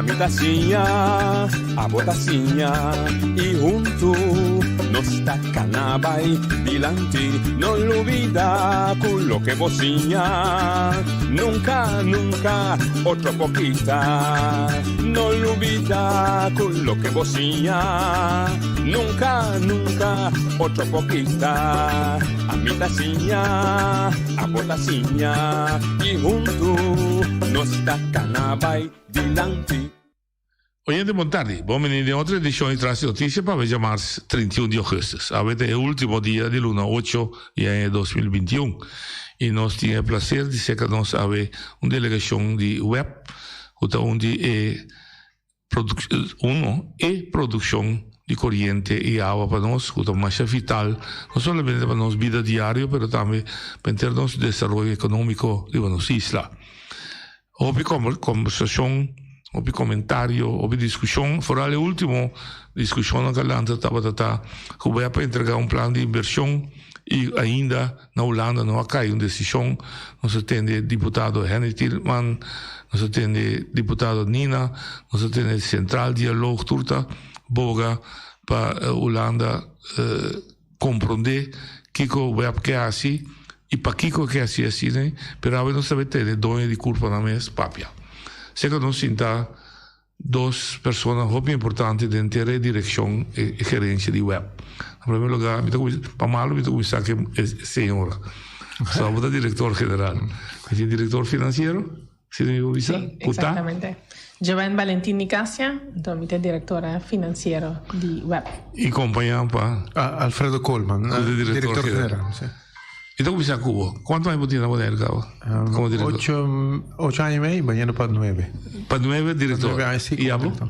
Ami ta siña, abo ta siña y hunto nos ta cana bay dilanti. No lubida cu loke bo siña nunca, nunca otro por kita. No lubida cu loke bo siña nunca, nunca otro por kita. Ami ta siña, abo ta siña y hunto nos ta cana bay dilanti. Oyente bon tardi, bon bini den otro edicion di Tras di Noticia pa awe djamars 31 di augustus. Awe ta e ultimo dia di luna ocho di aña 2021 y nos tin e placer di seca nos awe un delegacion di web cu ta un di e uno e produccion di coriente y awa pa nos cu ta masha vital no solamente pa nos bida diario pero tambe pa henter nos desaroyo economico riba nos isla. Hopi kombersashon, hopi komentario, hopi diskushon. Foral e último diskushonnan ku a lanta tabata ta ku bo a pa entregá un plan di invershon i ainda na Hulanda no a kai un desishon. Nos a tende diputado Henny Thielman, nos a tende diputado Nina, nos a tende Centraal Dialoog tur ta boga pa Hulanda Komprondé kiko web ke hasi i pakiko e ke hasi asina, pero awe nos ta bay tene doño di kurpa nan mes papia. Seka nos sinta dos persona hopi importante den ter e direkshon e gerensia di web. Na primer lugar mi ta kuminsa, pa malu mi ta kuminsa ku e señora. So abo ta direktor general. Mi tin direktor finansiero. Si mi por bisa? Sí, Ku ta? exactamente. Joanne Valentin Nicasia, enton mi ta directora financiero di web. I kompañá pa? Alfredo Koolman, Ku ta director director general. general, sí. Mi ta kuminsá ku bo. Kuantu aña bo tin na Bonaire kaba komo director? Ocho, ocho aña i mei, bayendo pa nuebe. Pa nuebe director. Nuebe aña, sí, I komo abo? director.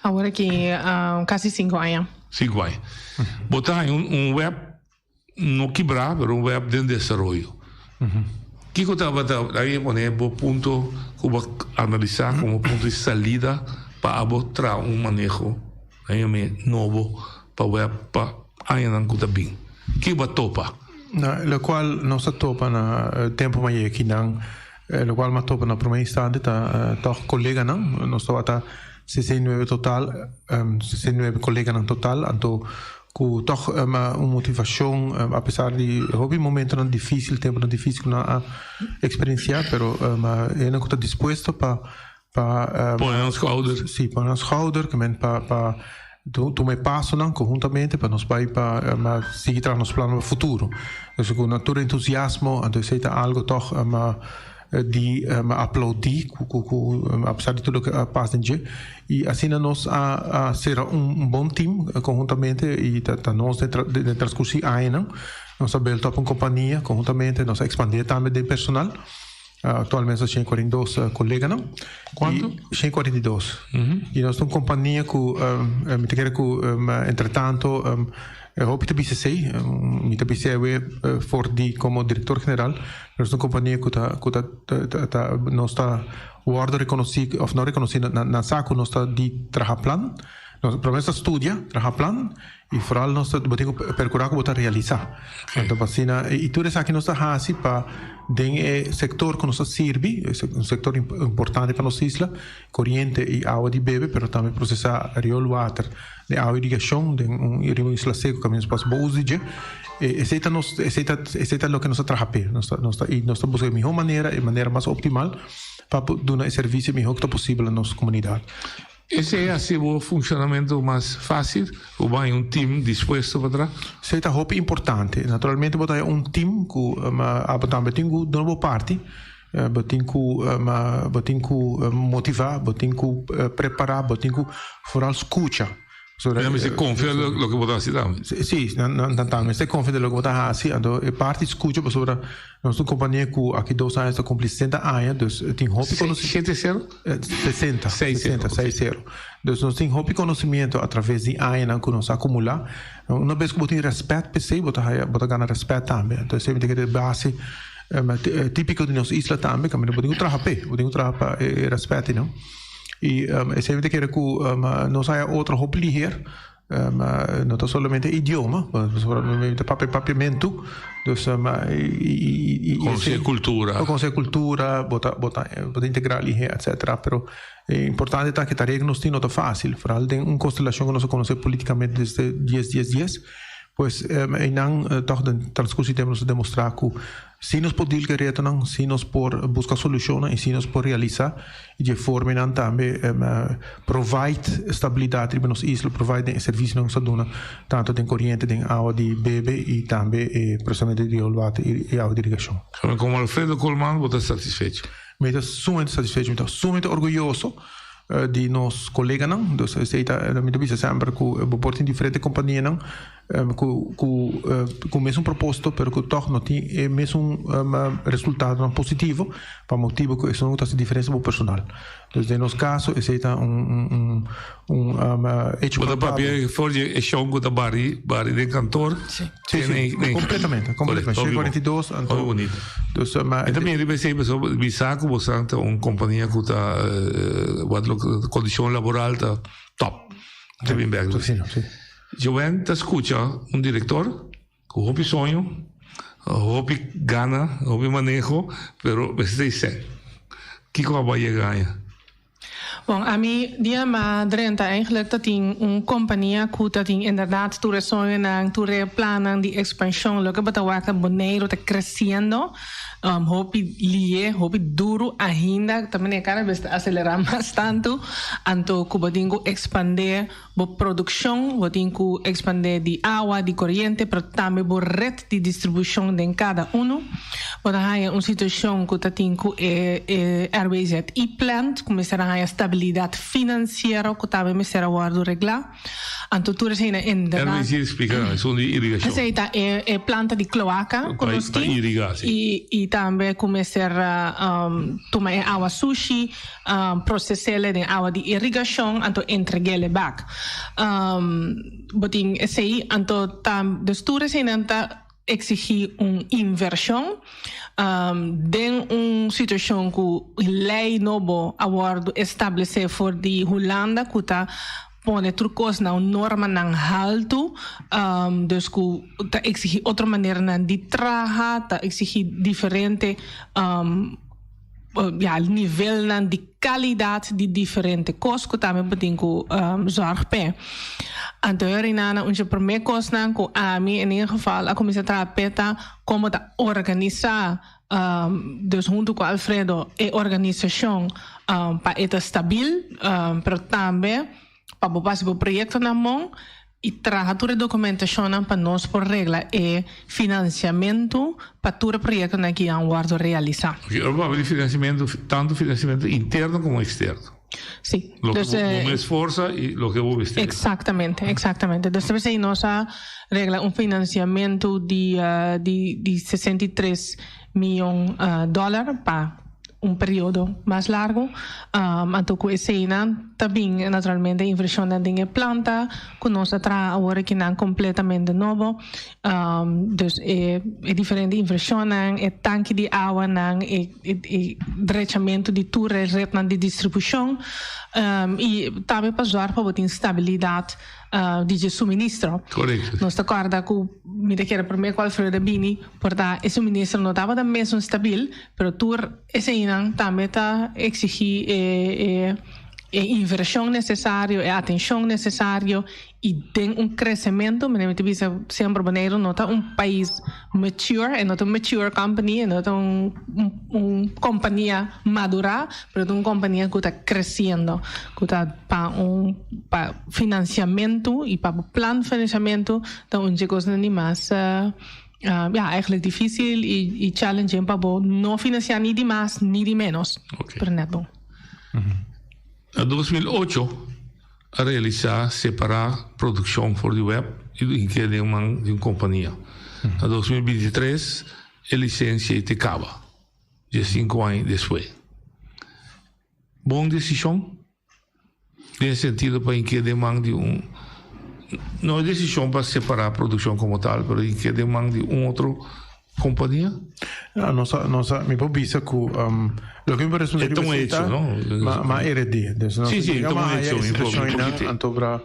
Awor aki kasi sinku aña. Sinku aña. Bo ta haña un un web No kibrá, pero un web den desaroyo. Kiko tabata ahí pone bo punto ku bo analisá komo punto di salida pa abo traha un maneho ahí nobo pa web pa añanan ku ta bin? Kiko bo a topa? Na lokual nos a topa na tempu maye kinan, lokual mi a topa na promé instante ta tòg koleganan. Nos tabata 69 total, 69 koleganan total, anto Ku tòg un motivashon apesar di hopi momentonan difísil, tempunan difísil ku nan a eksperensiá, pero hende ku ta dispuesto pa pa Pone nan skouder. Sí, pone nan skouder, ke men pa pa tuma e pasonan konhuntamente pa nos bai pa sigui traha nos plannan pa futuro. Dus ku nan tur entusiasmo, anto esei ta algu tòg di aplaudí ku ku ku apesar di tur loke a pasa den dje i asina nos a a sera un bon team konhuntamente i ta ta nos den den transkurso di añanan nos a build up un kompania konhuntamente nos a ekspandé tambe den personal aktualmente nos ta shen kuarenta i dos koleganan Kuantu? Shen kuarenta i dos i nos ta un kompania ku mi ta kere ku entretanto E hopi ta bisa esei, mi ta bisa awe for di komo direktor general, nos ta un kompania ku ta ku ta ta nos ta wòrdu rekonosí òf no rekonosí nan sa ku nos ta di traha plan, nos promé nos ta studia, traha plan i foral nos ta bo tin ku perkurá ku bo ta realisá. Anto pa asina i tur esaki nos ta hasi pa den e sektor ku nos ta sirbi, un sektor importante pa nos isla, koriente i awa di bebe pero tambe prosesá rioolwater. Den awa irigashon den un riba un isla seku kaminda nos pasa bo uso di dje. Esei ta nos esei ta esei ta loke nos ta traha p'e. Nos ta nos ta i nos ta buska e mihó manera e manera mas optimal pa por duna e servisio mihó ku ta posibel na nos komunidat. Esei a hasi bo funshonamentu mas fásil? Bo bai un tim dispuesto pa traha? Esei ta hopi importante. Naturalmente bo ta haña un tim ku abo tambe tin ku duna bo parti. Bo tin ku bo tin ku motivá, bo tin ku prepará, bo tin ku foral skucha. Nan mester konfia loke bo ta hasi tambe. Sí, nan tambe mester konfia den loke bo ta hasi. Anto e parti skucha pasobra nos ta un kompania ku aki dos aña ta kumpli sesenta aña, dus tin hopi konosimiento. Shete sero? Sesenta. Sesenta, seis sero. Dus nos tin hopi konosimiento atraves di añanan ku nos a akumulá. Una bes ku bo tin rèspèt p'esei bo ta haya bo ta gana rèspèt tambe. Anto esei mi ta kere base. Típiko di nos isla tambe, kaminda bo tin ku traha p'e, bo tin ku traha pa e rèspèt ei, no? I esei mi ta kere ku nos haya otro hopi liher. No ta solamente idioma, pasobra mi ta papia papiamentu, dus i i Konosé kultura. Bo konosé kultura, bo ta bo ta bo ta integrá lihé etcetera, pero e importante ta ku e tarea ku nos tin no ta fásil, foral den un konstelashon ku nos a konosé politikamente desde dies dies dies, pues einan tòg den transkurso di tempu nos a demostrá ku Si nos por deal ku e retonan, si nos por buska solushonnan i si nos por realisá i dje formenan tambe provide stabilidat riba nos isla, provide den e servisionan ku nos ta duna tantu den koriente, den awa di bebe i tambe e prosesamentu di rioolwater i awa di irigashon. Komo Alfredo Koolman bo ta satisfecho? Mi ta sumamente satisfecho, mi ta sumamente orguyoso di nos koleganan. Dus esei ta, mi ta bisa semper ku bo por tin diferente kompanianan ku ku ku mesun propósito pero ku tòg no tin e mesun resultadonan positivo pa motibu ku esun ta hasi diferensia bo personal. Dus den nos kaso esei ta un un un un hecho Bo ta papia for di e shon ku ta bari bari den kantor? Si. Si, si, kompletamente, kompletamente. Shei kuarenta i dos, anto. Hopi bonito. Dus, ma. Mi ta mira riba esei pasobra mi sa ku bosan ta un kompania ku ta wat lo kondishon laboral ta top. Ta bin bek. Si, si. Joen ta skucha un direktor ku hopi soño, hopi gana, hopi maneho, pero mester ta esei. Kiko a bai yega aña? Bon, ami dia m'a drenta eigenlijk ta tin un kompania ku ta tin inderdaad tur e soñonan, tur e plannan di ekspanshon. Loke bo ta wak ta Boneiru ta kresiendo hopi lihe, hopi duru ainda. Ta manera kada bes ta aselerá mas tantu. Anto ku bo tin ku ekspandé Bo produkshon, bo tin ku ekspandé di awa, di koriente, pero tambe bo ret di distribushon den kada unu. Bo ta haña un situashon ku ta tin ku e e RWZI plant ku mester a haña stabilidat finansiero ku tambe mester a wòrdu reglá. Anto tur esei na inderdat. RWZI splika nan, esun di irigashon. Esei ta e e planta di kloaka ku nos tin. Pa irigá, si. I i tambe ku mester tuma e awa sushi. Procesele den awa di irrigashon anto entregele bak. Bo tin esei anto ta dus tur eseinan ta exigi un invershon den un situashon ku lei nobo a wordo establese for di Hulanda ku ta pone tur kos na un normanan haltu dus ku ta exigi otro maneranan di traha ta exigi diferente ya nivelnan di kalidat di diferente kos ku tambe bo tin ku zòrg p'e. Anto e Rinana un dje promé kosnan ku ami en ieder geval a kuminsá traha p'e ta komo ta organisá dus huntu ku Alfredo e organisashon pa e ta stabil pero tambe pa bo pasa bo proyektonan mon i traha tur e dokumentashonnan pa nos por regla e finansiamentu pa tur e proyektonan ki a wòrdu realisá. Oke, ora bo papia di finansiamentu, tantu finansiamentu interno komo eksterno. Sí. Loke bo bo mes forsa i loke bo mester. Eksaktamente, eksaktamente. Dus ta p'esei nos a regla un finansiamentu di di di 63 miyon dòler pa un periodo mas largo. Anto ku eseinan ta bin naturalmente invershonnan den e planta ku nos a traha awor akinan kompletamente nobo. Dus e diferente invershonnan, e tanki di awanan, e drechamentu di tur e retnan di distribushon i tambe pa zòrg pa bo tin stabilidat. Di dje suministro. Correcto. Nos ta corda cu mi ta kere prome cu Alfredo a bini por ta e suministro no tabata mesun stabil, pero tur eseinan tambe ta exigi e e e inversion necesario, e atencion necesario y den un crecemento, manera mi ta bisa semper Boneiru no ta un pais mature, e no ta un mature company, e no ta un un compania madura, pero ta un compania cu ta creciendo, cu ta pa un pa financiamento y pa bo plan financiamento ta un dje cosnan di mas ya eigenlijk dificil y challenging pa bo no financia ni di mas ni di menos, pero net bon. Na 2008 a realisá separá produkshon for di web i hink'é den man di un kompania. Na 2023 e lisensia ei te kaba, diesinku aña despues. Bon desishon den e sentido pa hink'é den man di un, no e desishon pa separá produkshon komo tal, pero hink'é den man di un otro Kompania? Ja, nos a, nos a, mi por bisa ku um, loke mi por responder E ta un hecho, no? Ma, ma heredé. Dus nos Sí, sí, ta un hecho, mi por, mi por anto bra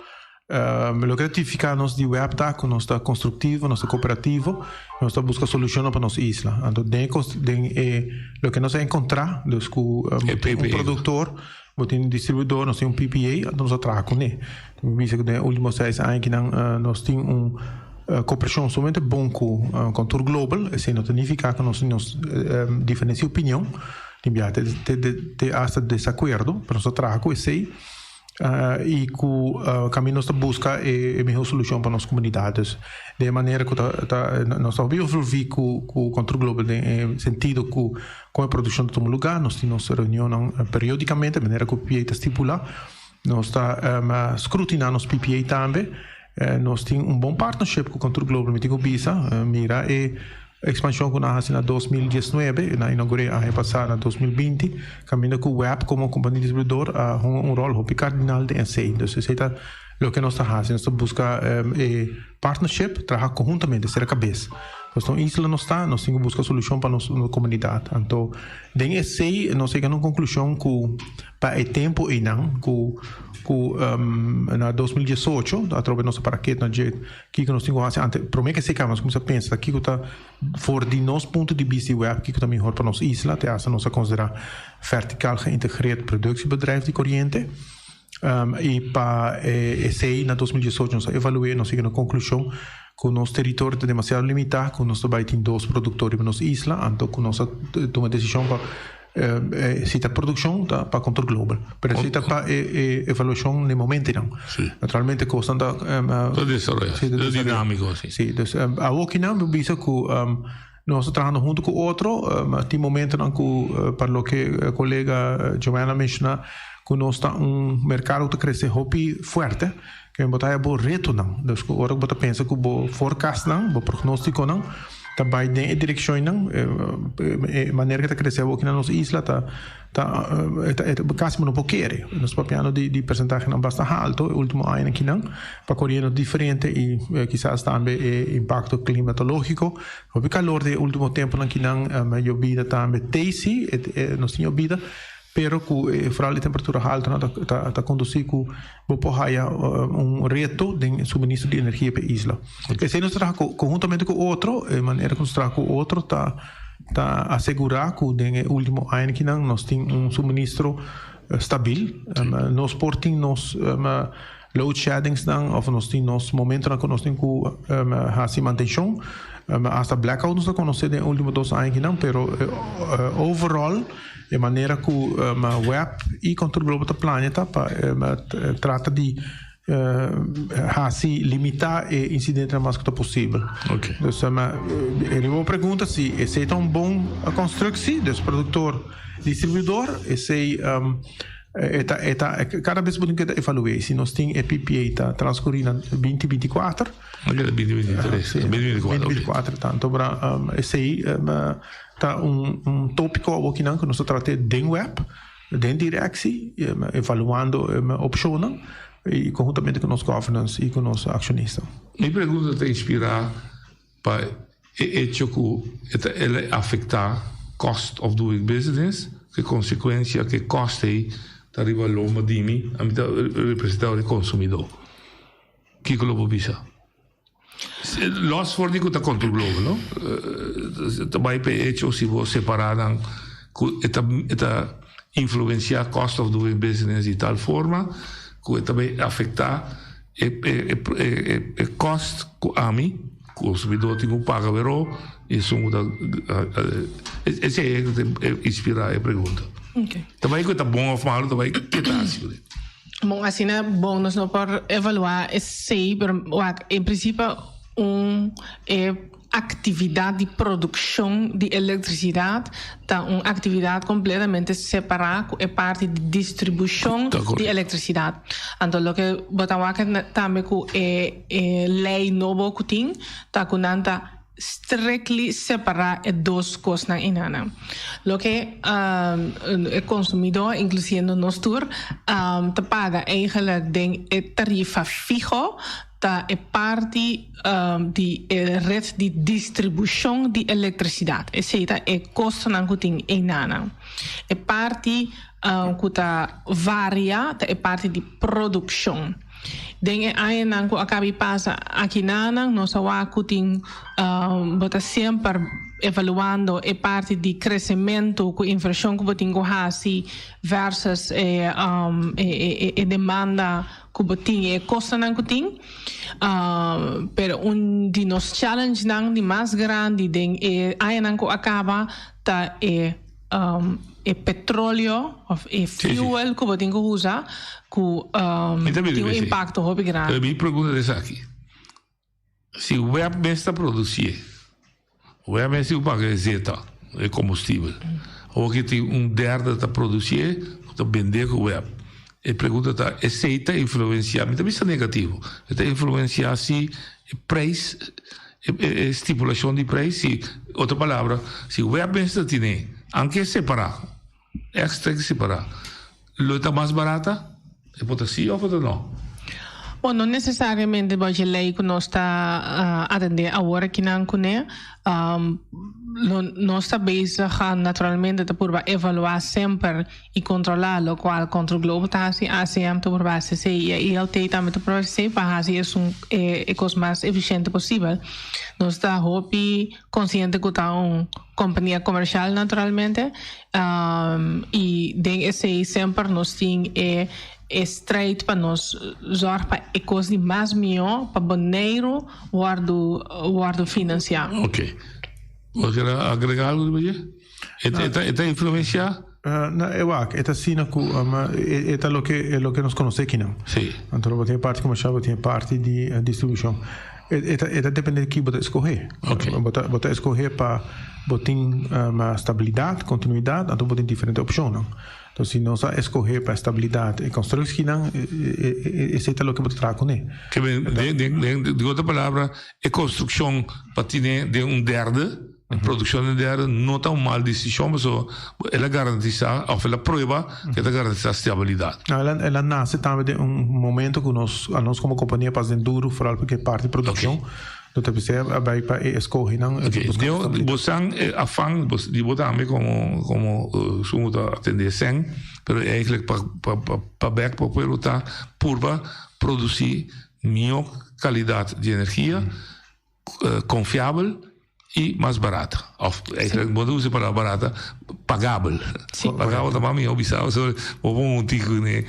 Loke ta tipifiká nos di web ta ku nos ta konstruktivo, nos ta kooperativo, nos ta buska solushonnan pa nos isla. Anto den e den e loke nos a enkontrá, dus ku un produktor, bo tin un distribuidor, nos tin un PPA, anto nos a traha kuné. Mi bisa ku den e último seis aña akinan nos tin un kooperashon sumamente bon ku Contour Global. Esei no ta nifiká ku nos tin nos diferensia di opinion, tin biaha te te asta desakuerdo, pero nos ta traha ku esei. I ku kaminda nos ta buska e mihó solushon pa nos komunidat. Dus den e manera ku ta ta nos ta hopi envolví ku ku Control Global den e sentido ku kon e produkshon ta tuma lugá. Nos tin nos reunionnan periódikamente manera ku PPA ta stipulá. Nos ta skrutiná nos PPA tambe. Nos tin un bon partnership ku Contour Global, mi tin ku bisa. Mira e ekspanshon ku nan a hasi na 2019, nan a inaugur'é aña pasá na 2020, kaminda ku web komo kompania distribuidor a hunga un ròl hopi kardinal den esei. Dus esei ta loke nos ta hasi, nos ta buska e partnership, traha konhuntamente, sera kabes. Nos ta un isla nos ta, nos tin ku buska solushon pa nos komunidat. Anto den esei nos yega na un konklushon ku Pa e tempu einan ku ku na 2018 atrobe nos a para ketu na dje kiko nos tin ku hasi ante prome ke seka nos kuminsa pensa kiko ta for di nos punto di bista di web kiko ta mihor pa nos isla te hasta nos a konsidera vertical geïntegreerd productiebedrijf di koriente i pa esei na 2018 nos a evalu'e nos yega na konklushon ku nos teritorio ta demasiado limitá ku nos ta bai tin dos produktor riba nos isla anto ku nos a tuma desishon pa Si ta produccion ta pa Contour Global, pero si ta pa e evaluacion n'e momentonan. Naturalmente cosnan ta Ta desaroya, Sí, ta ta dinamico, si. Sí, dus awokinan mi bisa cu nos ta trahando hunto cu otro, tin momentonan cu pa loke colega Joanna menciona cu nos ta un mercado cu ta crece hopi fuerte, ke bo ta haya bo retonan, dus cu ora cu bo ta pensa cu bo forecastnan, bo prognosticonan ta bai den e direccionnan, e manera cu ta crece awoki na nos isla ta ta casi bo no por kere. Nos papiando di percentahenan basta halto e ultimo añanan akinan pa coriendo diferente y kisas tambe e impacto climatologico. Hopi calor den e ultimo temponan akinan, yobida tambe tey si, nos tin yobida. Pero ku e foral di temperatura haltu nan ta ta kondusí ku bo por haya un reto den e suministro di energia pa e isla. Esei nos ta traha konhuntamente ku otro, e manera ku nos ta traha ku otro ta ta asegurá ku den e último aña akinan nos tin un suministro stabil. Nos por tin nos load sheddingsnan òf nos tin nos momentonan ku nos tin ku hasi mantenshon. Asta blackout nos ta konosé den e último dos aña akinan, pero overall E manera ku web i Contour Global ta plania ta pa trata di hasi limitá e insidentenan mas ku ta posibel. Dus riba bo pregunta si esei ta un bon konstruksi, dus produktor, distribuidor, esei e ta e ta kada bes bo tin ku evalu'é. Si nos tin e PPA ta transkurí na binti 24. 2023, 2024. 2024 ta. Anto esei Ta un tópiko awokinan ku nos ta trata den web, den direksi, evaluando opshonnan i konhuntamente ku nos governance i ku nos akshonista. Mi pregunta ta inspirá pa e echo ku e ta el a afektá cost of doing business, ku e konsekuensia ku e kost ei ta riba lomba di mi, ami ta representá ora e konsumidó. Kiko lo bo bisa? Los for di ku ta Contour Global, no? Ta bai pa e hecho si bo separá nan ku e ta e ta influensiá cost of doing business di tal forma ku e ta bai afektá e e e e cost ku ami konsumidó tin ku paga wero i esun ku ta esei e ta inspirá e pregunta. Ta bai ku e ta bon òf malu ta bai ke ta hasi kuné. Bon, asina bon nos no por evaluá esei, pero wak, en prinsipio un e aktividat di produkshon di elektrisidat ta un aktividat kompletamente separá ku e parti di distribushon di elektrisidat. Anto loke bo ta wak tambe ku e e lei nobo ku tin ta ku nan ta strictly separa e dos cosnan enanan. Loke e consumidor, inclusiendo nos tur, ta paga eigenlijk den e tarifa fiho ta e parti di e red di distribucion di electricidad. Esey ta e costonan cu tin enanan. E parti cu ta varia ta e parti di produccion. Den e añanan ku a kaba di pasa akinanan nos a wak ku tin bo ta semper evaluando e parti di kresementu ku invershon ku bo tin ku hasi versus e e demanda ku bo tin i e kostonan ku tin. Pero un di nos challengenan di mas grandi den e añanan ku a kaba ta e e petroleo of e fuel ku bo tin ku usa ku tin un impakto hopi grandi. Mi pregunta ta esaki, si web mes ta producié, web mes tin ku paga e zeta, e kombustibel, awor ki tin un derde ta producié ku ta bendé ku web, e pregunta ta esei ta influenciá, mi ta bisa negativo, e ta influenciá si e prijs E stipulashon di preis, si otro palabra, si web mester tine, anke separá, èkstra ki separá, lo e ta mas barata? E por ta sí òf por ta nò? Bon, no nesesariamente bo dje lei ku nos ta atendé awor akinan kuné. Lo nos ta bezig naturalmente ta purba evaluá semper i kontrolá lokual Control Global ta hasi, ACM ta purba hasi esei i ILT tambe ta purba hasi esei pa hasi esun e kos mas efisiente posibel. Nos ta hopi konsiente ku ta un kompania komershal naturalmente i den esei semper nos tin e e strijd pa nos zòrg pa e kos di mas mihó pa Boneiru wòrdu wòrdu finansiá. Oké. Bo kier agrega algu riba dje? E ta influenciá? No, e wak, e ta asina ku e ta loke loke nos konosé kinan. Sí. Anto bo tin e parti komershal, bo tin e parti di distribushon. E ta e ta dependé di ki bo ta eskohé. Oké. Bo ta bo ta eskohé pa bo tin stabilidat, kontinuidat, anto bo tin diferente opshonnan. Enton si nos a eskohé pa stabilidat e konstrukshinan, esei ta loke bo ta traha kuné. Ke men, den den den otro palabra, e konstrukshon pa tine den un derde. E produccion den derde no ta un mal decision pasobra el a garantisa of el a prueba cu e ta garantisa stabilidad. No, el a nace tambe den un momento cu nos, anos como compania pas den duro, vooral porque parti produccion, no ta bisa a bay pa e escogenan. Ok, den bo san e afan di bo tambe como como esun cu ta atende e cen, pero eigenlijk pa pa pa bek pa pueblo ta purba produci miho calidad di energia. Confiabel y mas barata. Of eigenlijk bo no usa e palabra barata, pagabel. Pagabel ta mas mihó bisa pasobra bo por un tiki kuné.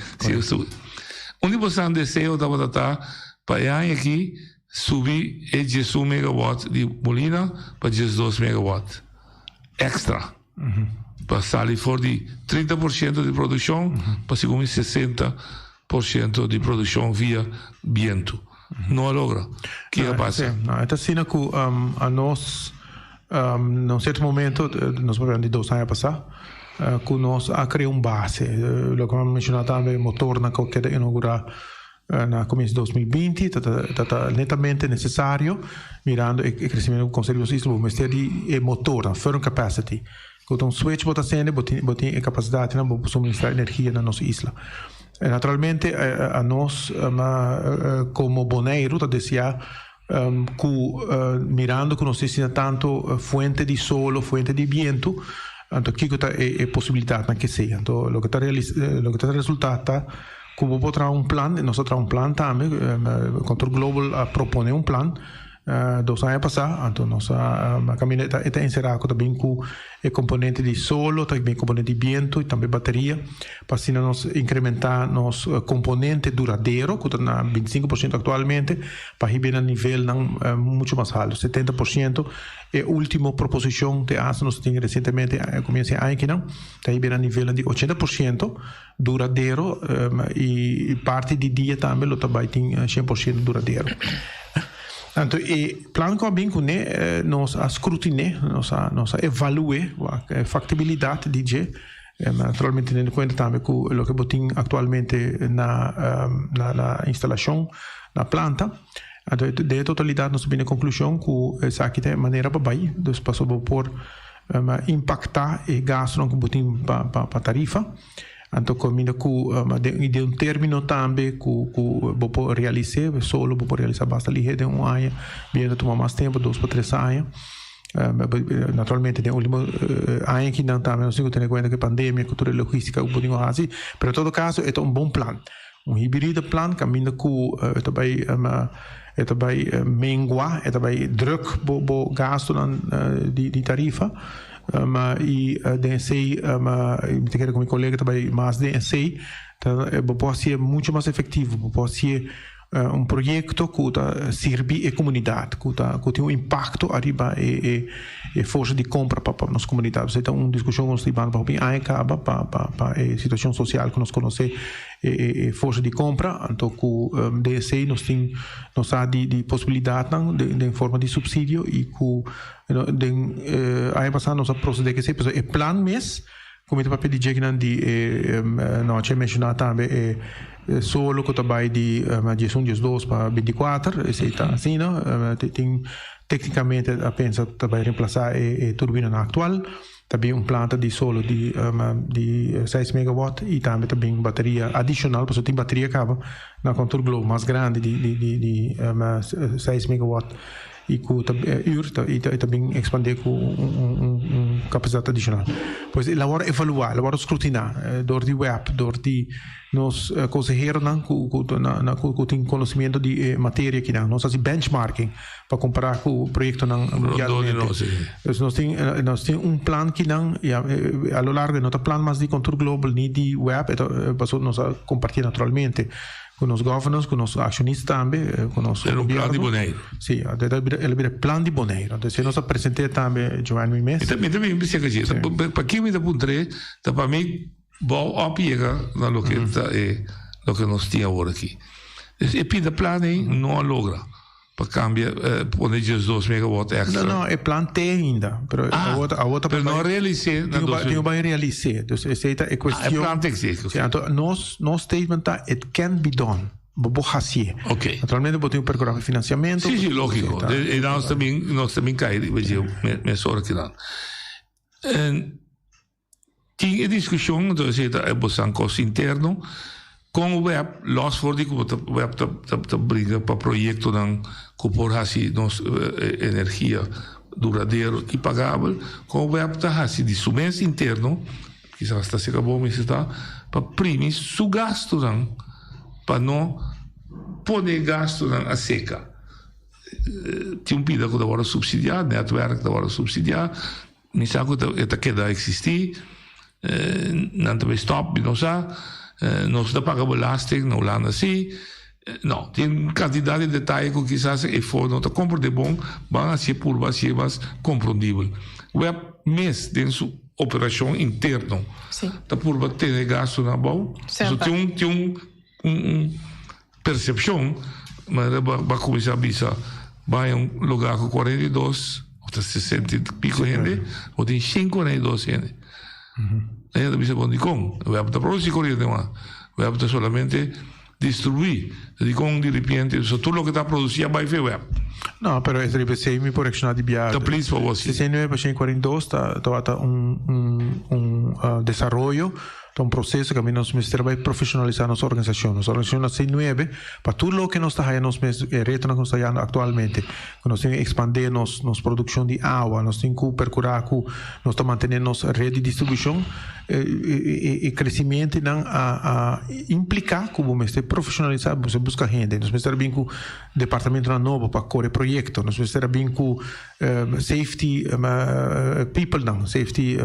Un di bosan deseo tabata ta pa e aña aki subi e diesun megawatt di Molina pa diesdos megawatt extra. Pa sali for di 30% di produkshon pa segun mi 60% di produkshon via bientu. No a logra. Ke a pasa? No, e ta asina ku anos na un sierto momento, nos papia di dos aña pasá, ku nos a krea un base. Loke mi a menshoná tambe, motornan ku a keda inougurá Na comienzo di 2020 ta ta ta netamente necesario mirando e crecimiento cu Consejo di nos isla bo mester di e motornan, firm capacity. Cu ta un switch bo ta sende bo tin bo tin e capacidadnan bo por suministra energia na nos isla. Naturalmente anos como Boneiru ta desea cu mirando cu nos tin asina tanto fuente di solo, fuente di biento, anto kico ta e posibilidadnan ke sea. Anto loke ta loke ta resulta ta cu bo por traha un plan, nos a traha un plan tambe, Control Global a propone un plan dos aña pasa, anto nos a caminda e ta encera cu ta bin cu e componente di solo, ta bin componente di biento y tambe bateria, pa asina nos incrementa nos componente duradero cu ta na 25% actualmente, pa hiba na nivelnan mucho mas halto, 70%. E ultimo proposicion te hasta nos tin recientemente, comienzo e aña akinan, ta hiba na nivelnan di 80% duradero y parti di dia tambe lo ta bay tin 100% duradero. Anto e plan cu a bin cune nos a scrutine, nos a nos a evalue wak e factibilidad di dje, naturalmente teniendo cuenta tambe cu loke bo tin actualmente na na na instalacion na planta. Anto den e totalidad nos a bini e conclusion cu esaki ta e manera pa bay, dus pasobra bo por impacta e gastonan cu bo tin pa pa tarifa. Anto caminda cu den un termino tambe cu cu bo por realis'é, solo bo por realisa basta lihe den un aña, bien ta tuma mas tempo, dos pa tres aña. Naturalmente den ultimo aña akinan tambe nos tin cu tene cuenta cu e pandemia, cu tur e logistica cu bo tin cu haci, pero en todo caso e ta un bon plan. Un hybride plan kaminda ku e ta bai e ta bai mengua, e ta bai druk bo bo gastunan di di tarifa. I den esei mi ta kere ku mi kolega ta bai mas den esei, ta bo por hasié muchu mas efektivo, bo por hasié un proyekto ku ta sirbi e komunidat, ku ta ku tin un impakto ariba e e e forsa di kompra pa pa nos komunidat. Esei ta un diskushon ku nos ta hibando pa hopi aña kaba pa pa pa e situashon sosial ku nos konosé e e e forsa di kompra. Anto ku den esei nos tin nos sa di di posibilidatnan den den forma di supsidio i ku den aña pasá nos a prosedé ku esei pasobra e plan mes Ku mi ta papia di djekinan di e nochi a menshoná tambe e solo ku ta bai di diesun, diesdos pa bintikuater, esei ta asina. Tin teknikamente a pensa ta bai remplasá e turbinanan aktual. Ta bin un planta di solo di di seis megawatt i tambe ta bin bateria adishonal pasobra tin bateria kaba na Contour Globe mas grandi di di di seis megawatt. I ku ta ür ta i ta bin ekspandé ku un kapasidat adishonal. Pues el a wòrdu evaluá, el a wòrdu skrutiná dor di web, dor di nos konseheronan ku ku na ku tin konosimiento di e materia akinan. Nos hasi benchmarking pa kompará ku proyektonan mundialmente. Dus nos tin nos tin un plan kinan ya a lo largo e no ta plan mas di Contour Global ni di web, e ta pasobra nos a kompartí naturalmente. Ku nos governance, ku nos accionista tambe, ku nos Era un plan di Boneiru. Sí, el a bira plan di Boneiru. Entonces nos a present'é tambe, Joanne mi mes. Mi ta bin bisa ke si. Pakiko mi ta puntr'é, ta pa mi bou op yega na loke ta e loke nos tin awor aki. Dus e pinta plan ei no a logra pa kambia pone 12 megawatt extra. No, no, e plan te ainda. Pero awor awor ta Pero no a realis'é na dos mil. Tin ku bai realis'é. Dus esei ta e kuestion. Ah, e plan ta eksistí. Sí, anto nos nos statement ta it can be done. Bo por hasié. Ok. Naturalmente bo tin ku perkurá pa finansiamentu. Sí, sí, lógiko. E nos ta bin nos ta bin kai riba dje mesora kinan. Tin e diskushon, anto esei ta e bosan kos interno, kon web, lòs for di ku bo ta web ta ta bringa pa proyektonan ku por hasi nos energia duradero i pagabel, kon web ta hasi di su mes interno, kisas ta seka bo mester ta, pa primi su gastunan pa no pone gastunan a seka. Tin un pida ku ta wòrdu supsidiá, netwerk ta wòrdu supsidiá. Mi sa ku e ta keda eksistí, nan ta bay stòp, mi no sa. Nos ta paga belasting na Hulanda sí. No, tin kantidat di detaye ku kisas e for no ta komprondé bon, ban hasié purba hasié mas komprondibel. Web mes den su operashon interno ta purba tene gastunan abou. So tin un tin un un Percepcion, manera bo a cuminsa bisa, bay un lugar cu 42 of ta 60 y pico hende, bo tin 142 hende. Hende ta bisa bon dicon? Web ta produci coriente mas, web ta solamente distribui. Dicon di repente so tur loke ta produci a bay fe web? No, pero e riba esey mi por reacciona di bia. Ta please pa bo si. 69 pa 142 ta tabata un un desaroyo. Ta un proseso ku nos mester bai profeshonalisá nos organisashon. Nos organisashon a sei nuebe pa tur loke nos ta haya nos mes, e retonan ku nos ta hayando aktualmente. Ku nos tin ku ekspandé nos nos produkshon di awa, nos tin ku perkurá ku nos ta mantené nos red di distribushon. E e kresimentenan a a impliká ku bo mester profeshonalisá, bo mester buska hende. Nos mester a bin ku departamentonan nobo pa kore proyekto. Nos mester a bin ku Safety people nan, safety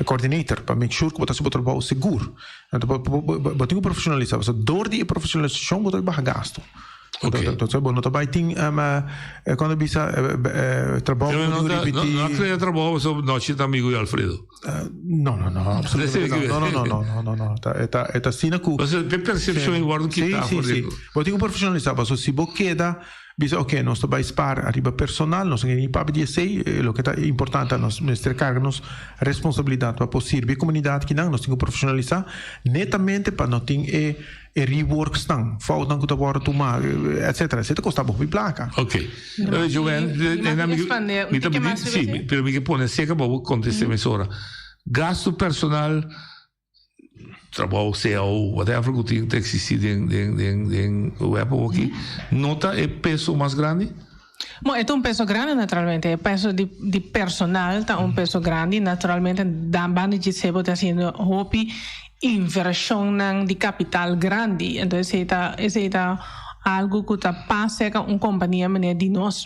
coordinator pa make sure ku bo ta hasi bo trabou sigur. Anto bo tin ku profesionalisá pasobra dor di e profesionalisashon bo ta baha gastu. Entonces bo no ta bai tin kon ta bisa trabou ku bo tin ku ripití. No a krea trabou pasobra nochi ta amigu di Alfredo. No no no absolutamente no no no no no no e ta e ta asina ku. Pasobra e persepshon ei wòrdu kitá for di. Si si si bo tin ku profesionalisá pasobra si bo keda. Bisa oke nos ta bai spar ariba personal, nos no kere ni papia di esei, loke ta importante ta nos mester karga nos responsabilidat pa por sirbi e komunidat kinan, nos tin ku profeshonalisá netamente pa no tin e e reworksnan, foutnan ku ta wòrdu tumá, etsetera. Esei ta kosta bo hopi plaka. Oke. Joanne, mi ta pidi, si, pero mi ke pone seka pa bo kontest'é mesora. Gastu personal. Trabou, cao, whatever ku tin ta eksistí den den den den web awoki, no ta e peso mas grandi? Bon, e ta un peso grandi naturalmente. E peso di, di personal ta un peso grandi. Naturalmente, dan banda di bo ta haciendo hopi inversionnan di capital grandi. Anto esey ta, esey ta algo cu ta pasa cu un compania manera di nos.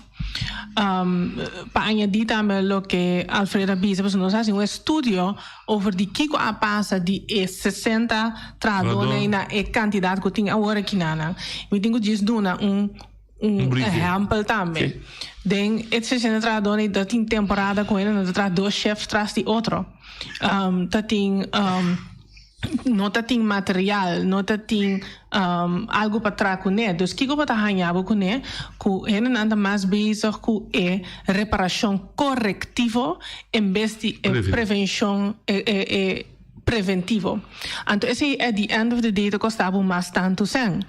Pa añadi tambe loke Alfredo a bisa, pasobra nos a haci un estudio over di kico a pasa di e 60 trahadornan na e cantidad cu tin awor aki nan. Mi tin cu djis duna un un ehempel tambe. Den e 60 trahadornan ta tin temporada cu hende nan ta traha dos shift tras di otro. Ta tin no ta tin material, no ta tin algo pa traha kuné. Dus kiko bo ta haña bo kuné? Ku hendenan ta mas bezig ku e reparashon korektivo en bes di e prevenshon e preventivo. Anto esei at the end of the day ta kosta bo mas tantu sèn.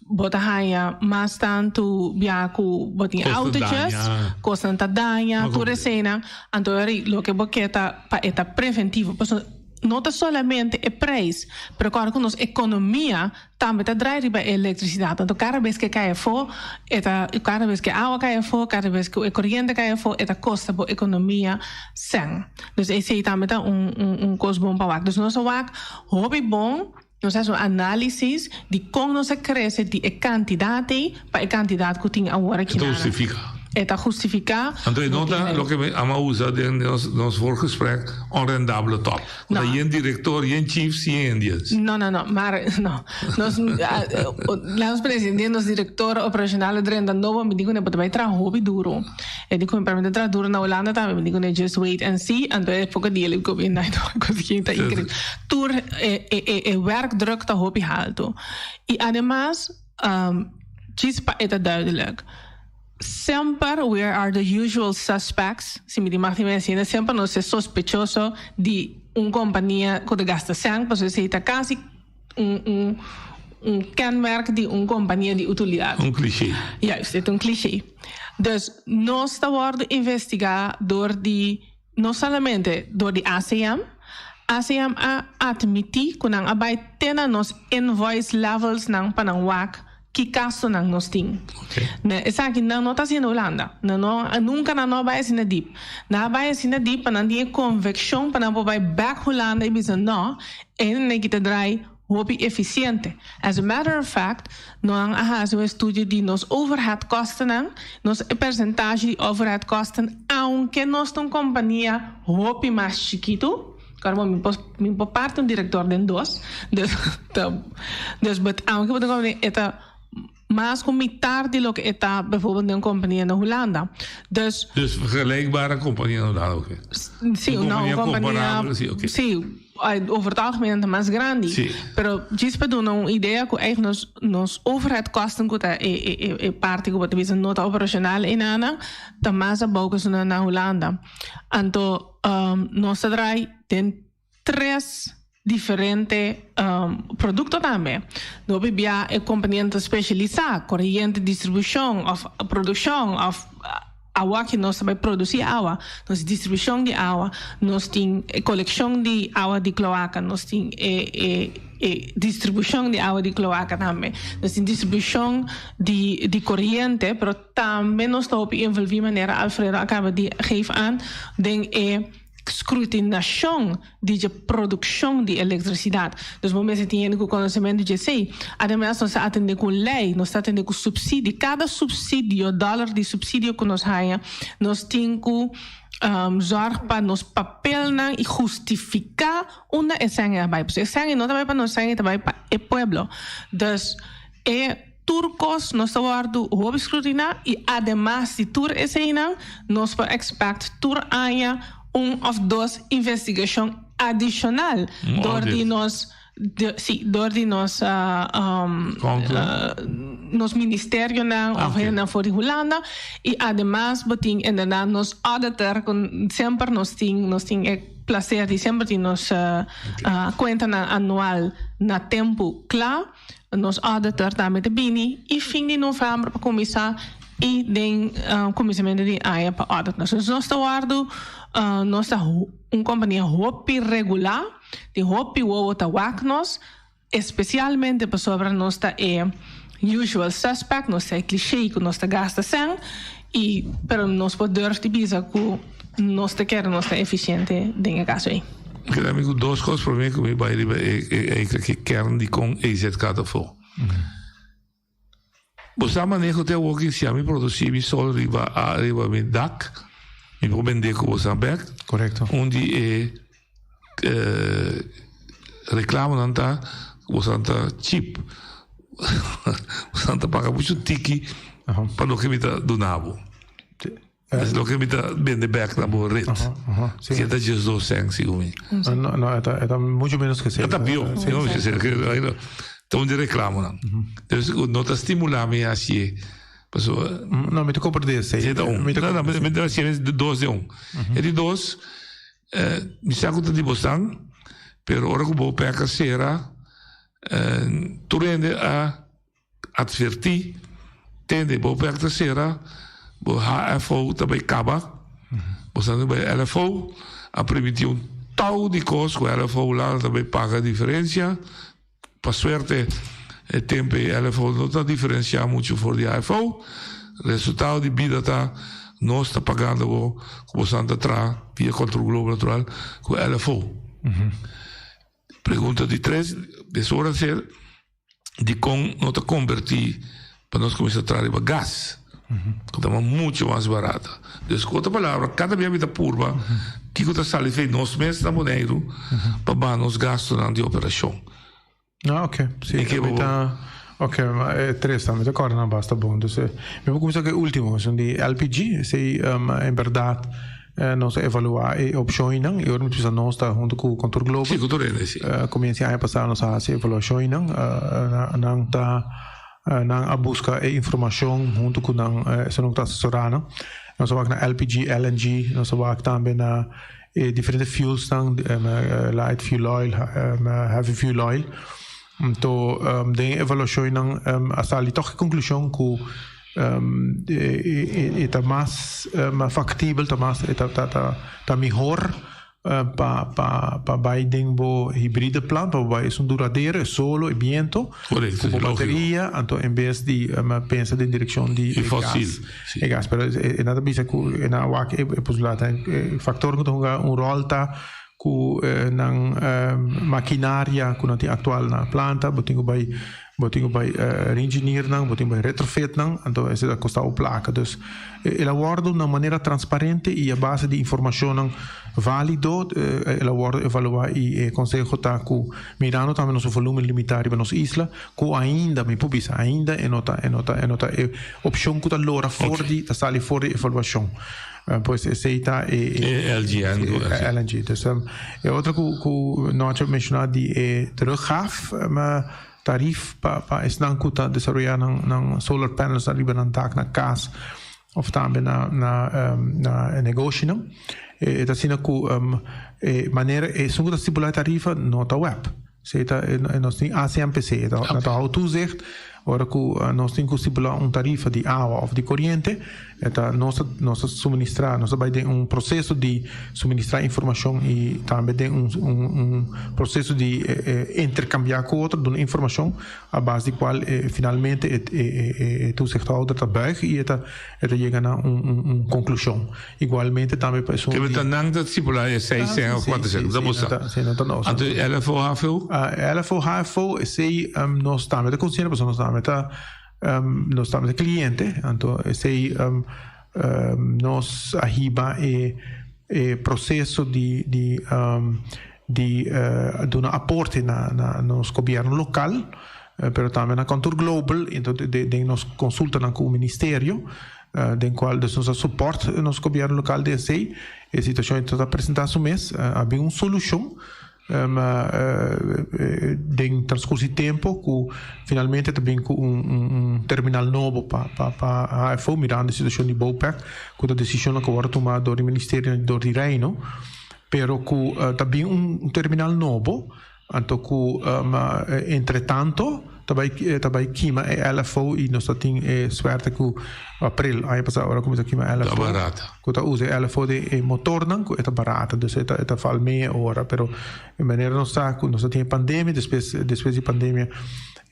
Bo ta haña mas tantu bia ku bo tin outages, kosnan ta daña, tur eseinan. Anto loke bo ke ta pa e ta preventivo. Pasobra No ta solamente e prijs, pero kòrda ku nos ekonomia tambe ta drai riba e elektrisidat. Anto kada bes ku e kai afó, e ta, kada bes ku e awa kai afó, kada bes ku e koriente kai afó, e ta kosta bo ekonomia sèn. Dus esei tambe ta un un kos bon pa wak. Dus nos a wak hopi bon, nos a hasi un análisis di kon nos a krese di e kantidat ei pa e kantidat ku tin awor aki. E ta hustifiká. E ta hustifiká. Anto e no ta loke mi ama usa den nos nos voorgesprek, onrendabele top. Ku ta yen direktor, yen chiefs, yen indians. No, no, no. Maar, no. Nos, laat ons presidente, nos direktor operacional a drenta nobo, mi di ku ne bo ta bai traha hopi duru. E di ku mi permite traha duru na Hulanda tambe, mi di ku ne just wait and see, anto e poko dia li ku mi nai kos ki ta increíbel. Tur e e e werkdruk ta hopi haltu. I ademas, djis pa e ta duidelijk, semper we are the usual suspects, si mi di mag di mi asina, semper nos e sospechoso di un kompania ku ta gasta sèn, pasobra esei ta kasi un un un kenmerk di un kompania di utilidat. Un cliché. Juist, e ta un cliché. Dus nos ta wòrdu investigá dor di no solamente dor di ACM, ACM a atmití ku nan a bai te na nos invoice levels nan pa nan wak ki kasonan nos tin. Na esaki nan no ta hasi na Hulanda. Nan no, nunka nan no a bai asina dip. Nan a bai asina dip pa nan tin e konvekshon pa nan por bai bèk Hulanda i bisa no, e hende ki ta drai hopi efisiente. As a matter of fact, nan a hasi un estudio di nos overhead kostennan, nos e persentahe di overhead kosten, aunke nos ta un kompania hopi mas chikitu, Kòrda bo mi por mi por parti un direktor den dos, dus ta dus but aunke bo ta kompania e ta mas ku mitar di loke e ta bijvoorbeeld den un kompania na Hulanda. Dus. Dus vergelijkbare kompania na Hulanda oke. Si, un kompania komparabel si oke. Si, over het algemeen ta mas grandi. Si. Pero djis pa duna un idea ku eigenlijk nos nos overheadkosten ku ta e e e parti ku bo ta bisa no ta operashonal einanan ta mas abou ku esun na Hulanda. Anto Nos ta draai den tres diferente producto tambe. No bibia e compania ta specialisa, corriente, distribucion of produccion of awa ki nos ta bay produci awa. Nos distribucion di awa, nos tin e coleccion di awa di cloaca, nos tin e e e distribucion di awa di cloaca tambe. Nos tin distribucion di di corriente, pero. Tambe nos ta hopi envolví, manera Alfredo a kaba di geef aan, den e scrutinashon di dje produkshon di elektrisidat. Dus bo mester tin hende ku konosementu dje esei. Ademas nos ta atendé ku lei, nos ta atendé ku supsidio. Kada supsidio, dòler di supsidio ku nos haña, nos tin ku zòrg pa nos papelnan i hustifiká unda e sèn a bai. Pasobra e sèn no ta bai pa nos, e sèn ta bai pa e pueblo. Dus e. Tur kos nos ta wòrdu hopi skrutiná i ademas di tur eseinan nos por expect tur aña un òf dos investigashon adishonal dor di nos si dor di nos nos ministerionan òf hendenan for di Hulanda i ademas bo tin inderdaad nos auditor ku semper nos tin nos tin e plaser di semper tin nos kuentanan anual na tempu kla. Nos auditor tambe ta bini i fin di november pa kuminsá i den kuminsamentu di aña pa audit nos. Dus nos ta wòrdu, nos ta un kompania hopi regulá, tin hopi wowo ta wak nos, espesialmente pasobra nos ta e. usual suspect, nos ta e cliché ku nos ta gasta sèn i pero nos por durf di bisa ku nos ta kere nos ta efisiente den e kaso ei. Keda mi ku dos kos promé ku mi bai riba e e kern di kon EZK ta afó. Bo sa maneho te awor ki si ami produci mi sol riba riba mi dak, mi por bende ku bo sa bek. Korekto. Un di e reklamonan ta ku bo sa ta cheap. Bo sa ta paga muchu tiki pa loke mi ta duna bo. Es loke mi ta bende bek na bo red. Ke ta 12 cent segun mi. No, no, e ta, e ta mucho menos ke E ta pio. No, ta un di reclamonan. Dus no ta stimula mi haci pasobra. No, mi ta comprende esey. Esey ta un. Mi ta No, no, mi ta haci dos den un. E di dos, mi sa cu ta di bosan, pero ora cu bo peka cera, tur hende a Atvertí, Tende, bo werk ta sera, bo HFO ta bai kaba, bo sa bai LFO, a primintí un tou di kos ku LFO lana ta bai paga diferensia, pa suerte e tempu ei LFO no ta diferensiá muchu for di HFO, resultado di bida ta nos ta pagando bo ku bo san ta traha via Control Global Natural ku LFO. Pregunta di tres, des ora ser. Dikon no ta konvertí pa nos kuminsá traha riba gas ku ta mucho mas barata. Dus ku otro palabra kada bia mi ta purba kiko ta sali fe nos mes na Boneiru pa baha nos gastunan di operashon. Ah oke, si mi ta oke e tres ta mi ta kòrda nan basta bon. Dus mi por kuminsá ku e ultimo esun di LPG esei en bèrdat Nos a evaluá e opshonnan i ora mi bisa nos ta huntu ku Contour Global. Sí, ku tur hende, sí. Komiensa di aña pasá nos a hasi evaluashonnan. Nan ta nan a buska e informashon huntu ku nan esun ku ta asesorá nan. Nos a wak na LPG, LNG, nos a wak tambe na e diferente fuelsnan, light fuel oil, heavy fuel oil. Anto den e evaluashonnan a sali tòg e konklushon ku E ta mas factibel, ta mas e ta ta ta mihor pa pa pa bai den bo hibride plan, pa bo bai esun duradero, e solo, e biento, ku bo bateria, anto en bes di pensa den direccion di e gas. E gas, pero e nan ta bisa ku e nan a wak e posibilidad, e factor ku ta hunga un rol ta ku nan makinaria ku nan tin aktual na planta, bo tin ku bai bo tin ku bai reengineer nan, bo tin ku bai retrofit nan, anto esei ta kosta bo plaka. Dus el a wòrdu na manera transparente i a base di informashonnan válido el a wòrdu evaluá i e konseho ta ku mirando tambe nos volúmen limitá riba nos isla ku ainda, mi por bisa ainda e no ta e no ta e no ta e opshon ku ta lora for di ta sali for di evaluashon. Pues esei ta e E LGN ku e LNG. Dus e otro ku ku Noche a menshoná di e teruggaaf tarief pa pa esnan ku ta desaroyá nan nan solar panels ariba nan dak na kas òf tambe na na na e negoshinan. E ta asina ku e manera esun ku ta stipulá e tarifa no ta web. Esei ta nos tin ACMPC, ta ta hou toezicht ora ku nos tin ku stipulá un tarifa di awa òf di koriente, e ta nos ta nos ta suministrá, nos ta bai den un proseso di suministrá informashon i tambe den un un proseso di interkambiá ku otro, duna informashon a base di kual finalmente e e toezichthouder ta buig i e ta e ta yega na un un konklushon. Igualmente tambe pa esun di. Kebé ta nan ta stipulá e seis sèn òf kuater sèn, ta bo sa. Sí, no ta nos. Anto e LFO, HFO? LFO, HFO, esei nos tambe ta konsiente pasobra nos tambe ta nos tambe ta kliente, anto esei nos a hiba e e proseso di di di duna aporte na na nos gobièrnu lokal, pero tambe na Contour Global, anto den nos konsultanan ku ministerio. Den cual dus nos a support nos gobierno local den esey. E situacion ta presenta su mes. A bin un solucion den transcurso di tempo cu finalmente ta bin cu un terminal nobo pa HFO mirando e situacion di Bopec cu ta decisionnan cu a wordo tuma door di ministerio y door di Reino. Pero cu ta bin un terminal nobo. Anto ku entretanto ta bai ta bai kima e LFO i nos ta tin e suerte ku april aña pasá ora kuminsá kima e LFO Ta barata. ku ta usa e LFO den e motornan ku e ta barata dus e ta e ta val mee ora pero e manera nos ta ku nos ta tin e pandemia despues despues di pandemia.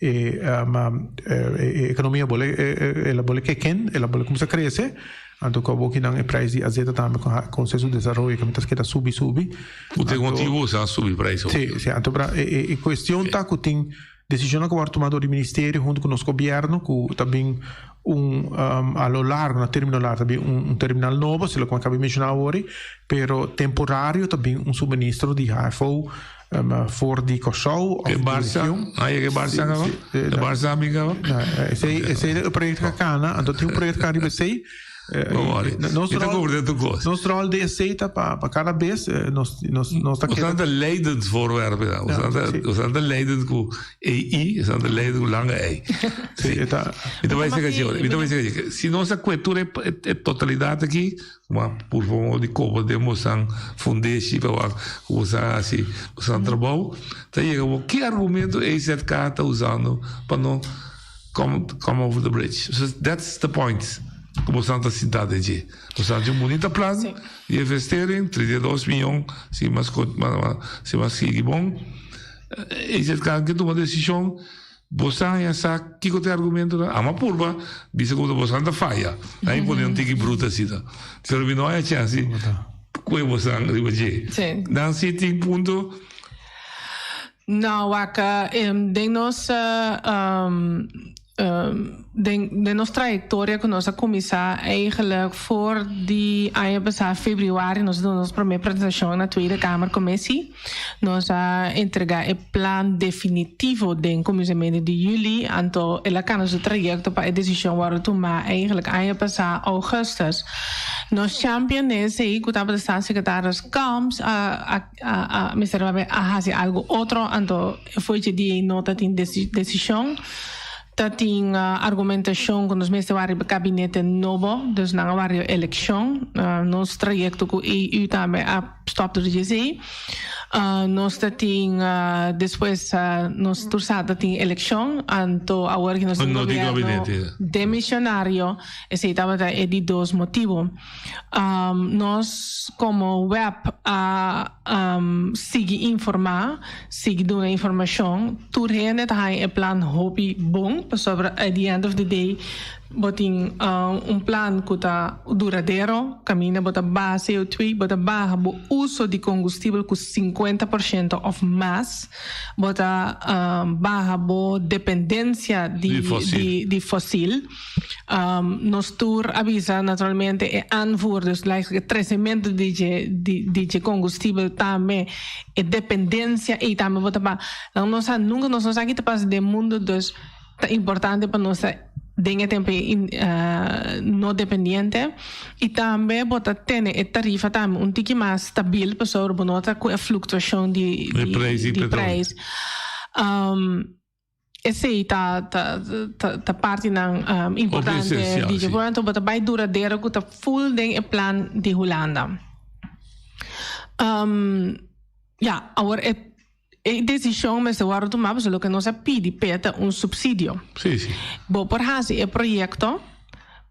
E e ekonomia bole el a bole keken, el a bole kuminsá krese, anto ku awor kinan e prijs di azeta tambe ku su desaroyo ku ta keda subi subi. Ku tin motibu sa subi prijs hopi. Si, si, anto bra e kuestion ta ku tin desishonnan ku wòrdu tuma dor di ministerio huntu ku nos gobièrnu ku ta bin un a lo largo na termino largo ta bin un terminal nobo, asina loke mi a kaba di menshoná awor, pero temporario ta bin un suministro di HFO For di Kòrsou òf di region. E ke Barça kaba? E Barça a bin kaba? Esei esei ta e proyekto ku a kana, anto tin un proyekto ku a riba esei. No worry. Nos Mi ta ròl komprende tur kos. nos ròl den esei ta pa pa kada bes nos nos nos ta Boso keda. ta leidend voorwerpen dan. Boso ta Sí. boso ta leidend ku EI, boso ta leidend ku langa ei. Sí, e ta. Mi ta bai sega mi ta bai sega Si nos a kue tur e e totalidat aki, Ma por favor di koba den bosan fundeshi pa wak ku bosan hasi bosan trabou ta yega bo ki argumento EZK ta usando pa no come come over the bridge so that's the point ku bosan ta sinta den dje bosan tin un bunita plan di investering 32 miyon si mas si mas sigui bon EZK ke tuma desishon. Bo sa haña sa kiko ta e argumentonan? Ama purba bisa ku bosan ta faya. Nan a pone un tiki bruto asina. Pero mi no haña chance kue bosan riba dje. Nan si tin punto. No, wak, den nos den nos trayectoria ku nos a kuminsá eigenlijk for di aña pasá februari nos a duna nos promé presentashon na Tweede Kamer Commissie. Nos a entrega e plan definitivo den kuminsamentu di juli, anto el a kana su trayekto pa e desishon wòrdu tumá eigenlijk aña pasá ougùstus. Nos champion esei ku tabata staatssecretaris Kamps a a mester a a hasi algu otro, anto e fo'i dje dia ei no ta tin desishon. Ta tin argumentashon ku nos mester wak riba kabinete nobo, dus nan a wak riba elekshon. Nos trayekto ku EU tambe a. Stop tur dje esei. Nos ta tin despues nos tur sa ta tin elekshon anto awor ki nos tin gobierno demisionario esei tabata e di dos motibo. Nos komo web a sigui informa, sigui duna informashon. Tur hende ta haña e plan hopi bon pasobra at the end of the day Bo tin un plan ku ta duradero, kaminda bo ta baha CO2, bo ta baha bo uso di kongustibel ku 50% òf mas, bo ta baha bo dependensia di di fosil. Nos tur a bisa naturalmente e aanvoer, dus like e tresementu di dje di dje kongustibel tambe e dependensia ei tambe bo ta baha. Nos a nunka nos no sa ki ta pasa den mundu dus. Ta importante pa nos ta den e tempo ei no dependiente y tambe bo ta tene e tarifa tambe un tiki mas stabil pasobra bo no ta cu e fluctuacion di di prijs. Esey ta ta partinan importante di dje. Por tanto bo ta bay duradero cu ta full den e plan di Hulanda. Ya, awor e. E desishon mester wòrdu tumá pasobra loke nos a pidi p'e ta un supsidio. Sí, sí. Bo por hasi e proyekto,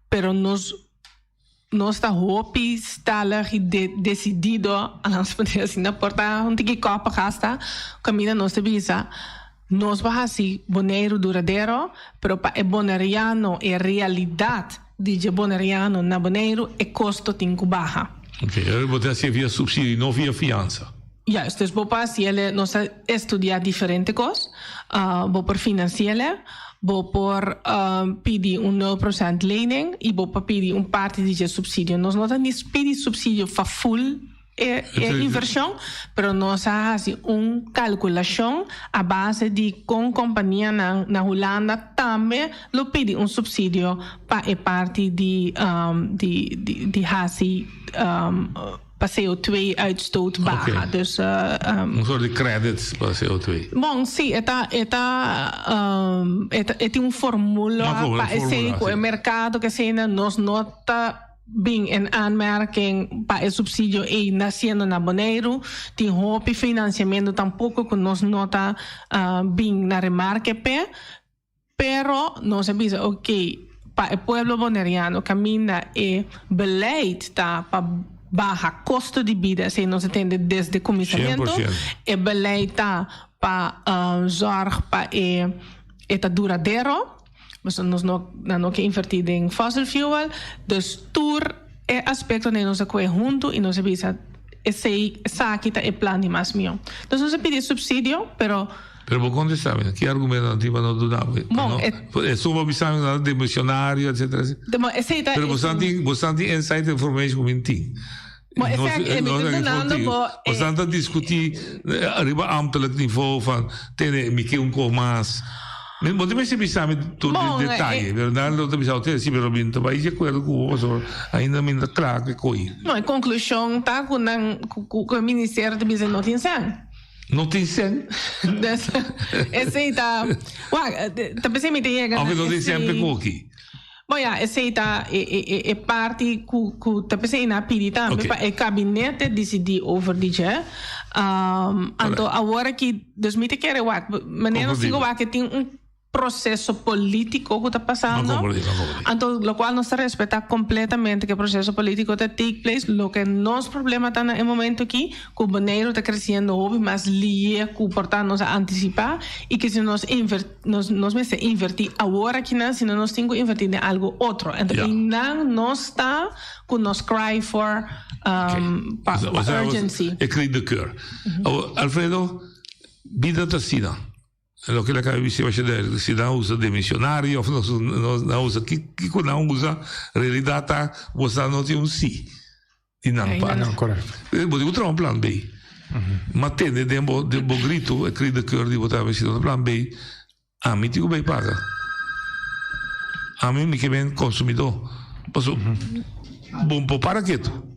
pero nos nos ta hopi stellig i de desidido, alans por di asina, por ta un tiki kòp gasta, kaminda nos ta bisa nos por hasi Boneiru duradero, pero pa e boneriano e realidat di dje boneriano na Boneiru e kosto tin ku baha. Oké, bo ta hasié via supsidio i no via fiansa. Juist, dus bo por hasiele, nos a estudia diferente kos, bo por finansiele, bo por pidi un nul procent lening i bo por pidi un parti di dje subsidio. Nos no ta ni pidi subsidio pa full e invershon, pero nos a hasi un kalkulashon a base di kon kompanianan na Hulanda tambe lo pidi un subsidio pa e parti di di hasi. Pa CO2 uitstoot baha. Oké. Dus, Un soort di credits pa CO2. Bon, sí, e ta, e ta, e ta, e tin un formula Ma kon, pa un esei formula, ku sí. e merkado ke esei nos no ta bin in aanmerking pa e subsidio ei na siendo na Boneiru. Tin hopi financiamento tampoko ku nos no ta bin na remarke p'e. Pero nos a bisa ok, pa e pueblo Boneriano caminda e beleid ta pa baha costo di bida, esey nos a tende desde cuminsamento, 100%. e beleid ta pa zorg pa e. E ta duradero, pasobra nos no nan no ke invertí den fossil fuel, dus tur e aspektonan nos a kohe huntu i nos a bisa esei esaki ta e plan di mas mihó. Dus nos a pidi supsidio, pero. Pero bo kontestá mi, ki argumento nan tin pa no duna bo? Bon, e. Esun bo bisa mi nan ta demisionario, etcetera. Bon, esei ta. Pero bo sa tin, bo sa tin inside information ku mi tin. Bon, esei e mi ta dunando bo. Bo sa ta diskutí riba ambtelijk niveau van tene mi ke un ko mas. Bo tin mester bisa mi tur di detaye, pero nan lo ta bisa bo tene si, pero mi no ta bai di akuerdo ku bo pasobra ainda mi no ta kla ku e koi. Bon, e konklushon ta ku nan ku e ministerio ta bisa no tin sèn. No tin sèn? Dus esei ta, wak, ta p'esei mi ta yega na Òf no tin sèn p'e koki? Bon ya, esei ta e parti ku ku ta p'esei nan a pidi tambe pa e kabinete disidí over di dje. Anto awor aki, dus mi ta kere wak, manera nos tin ku wak e tin un proseso polítiko ku ta pasando. Anto lokual nos ta respetá kompletamente ku e proseso polítiko ta take place. Loke nos problema ta na e momento aki, ku Boneiru ta kresiendo hopi mas lihe ku por ta nos a antisipá i ku si nos Nos nos mester invertí awor akinan, sino nos tin ku invertí den algu otro. Enton einan nos ta ku nos cry for pa pa urgency. E cri de coeur. Awor, Alfredo, bida ta asina. Loke el a kaba di bisa masha duidelijk. Si nan usa demisionario of nos nan usa kiko nan usa, realidat ta bo sa no tin un si di nan parti. No, correcto. Bo tin ku traha un plan B. Ma tende den bo den bo grito, e cri de coeur di bo ta si no ta plan B, ami tin ku bay paga. Ami mi ke ben consumidor. Paso bo por para ketu.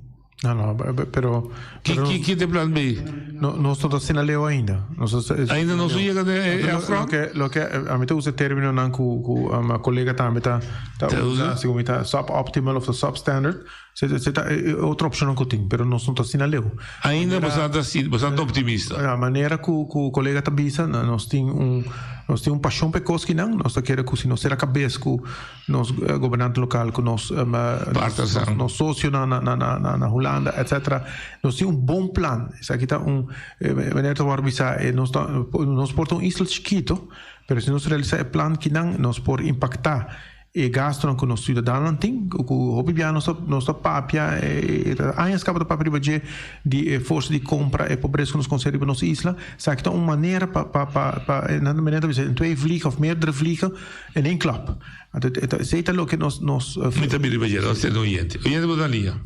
No, no, pero... Ki, ki, ki ta e plan B? No, nos no ta asina leu ainda. Nos ta, Ainda nos no yega den e afront? Loke, loke, ami ta usa e terminonan ku, ku kolega tambe ta, ta usa, segun mi ta suboptimal of ta substandard. Se ta e otro opcionnan cu tin, pero nos no ta asina leu. Ainda boso ta asina, boso ta optimista. Na manera cu cu colega ta bisa, nos tin un nos tin un pasion pa e cos kinan, nos ta kere cu si nos sera cabes cu nos gobernante local, cu nos nos socionan na na na na Hulanda etcetera, nos tin un bon plan. Esaki ta un, meneer ta worde bisa, nos ta nos por ta un isla chikito, pero si nos realisa e plan kinan nos por impacta E gastunan ku nos siudadanonan tin, ku hopi bia nos ta nos ta papia, e ta añas kaba ta papia riba dje di e forsa di kompra, e pobresa ku nos konse riba nos isla. Esaki ta un manera pa pa pa pa nan manera ta bisa en twee vliegen of meerdere vliegen in één klap. Anto e ta esei ta loke nos nos. Mi ta bira riba dje, nos tene oyente. Oyente bo ta liña.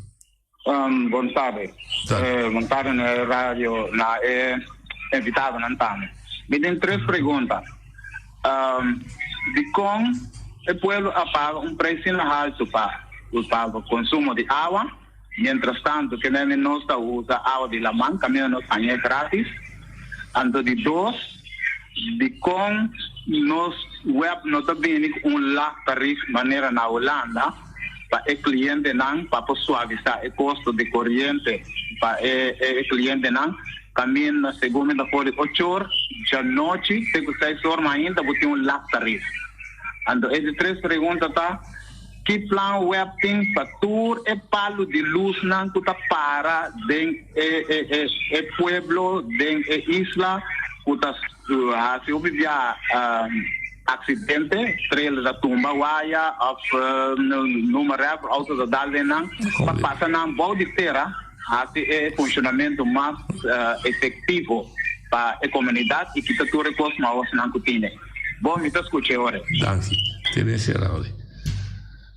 Bon tarde. Bon tarde na e radio, na e invitadonan tambe. Mi tin tres pregunta. Dikon e pueblo a paga un prijs asina haltu pa pa konsumo di awa, mientras tanto ke meme nos ta usa awa di laman kaminda nos hañ'é gratis? Anto di dos, dikon nos web no ta bini ku un lag tarief manera na Hulanda? pa e klientenan pa por suavisá e kosto di koriente pa e e klientenan. Kaminda segun mi ta for di ocho or djanochi te ku seis or mainta bo tin un lag tarif. Anto e di tres pregunta ta, ki plan web tin pa tur e palu di lusnan ku ta para den e e e e pueblo, den e isla ku ta hasi hopi bia Accidente, trailer ta tumba waya of numa ref, auto ta dal den nan, pa pasa nan bou di tera haci e funcionamento mas efectivo pa e comunidad y kita tur e cos maosnan cu tine. Bon, mi ta scucha e ora. Danki. Tene sera ori.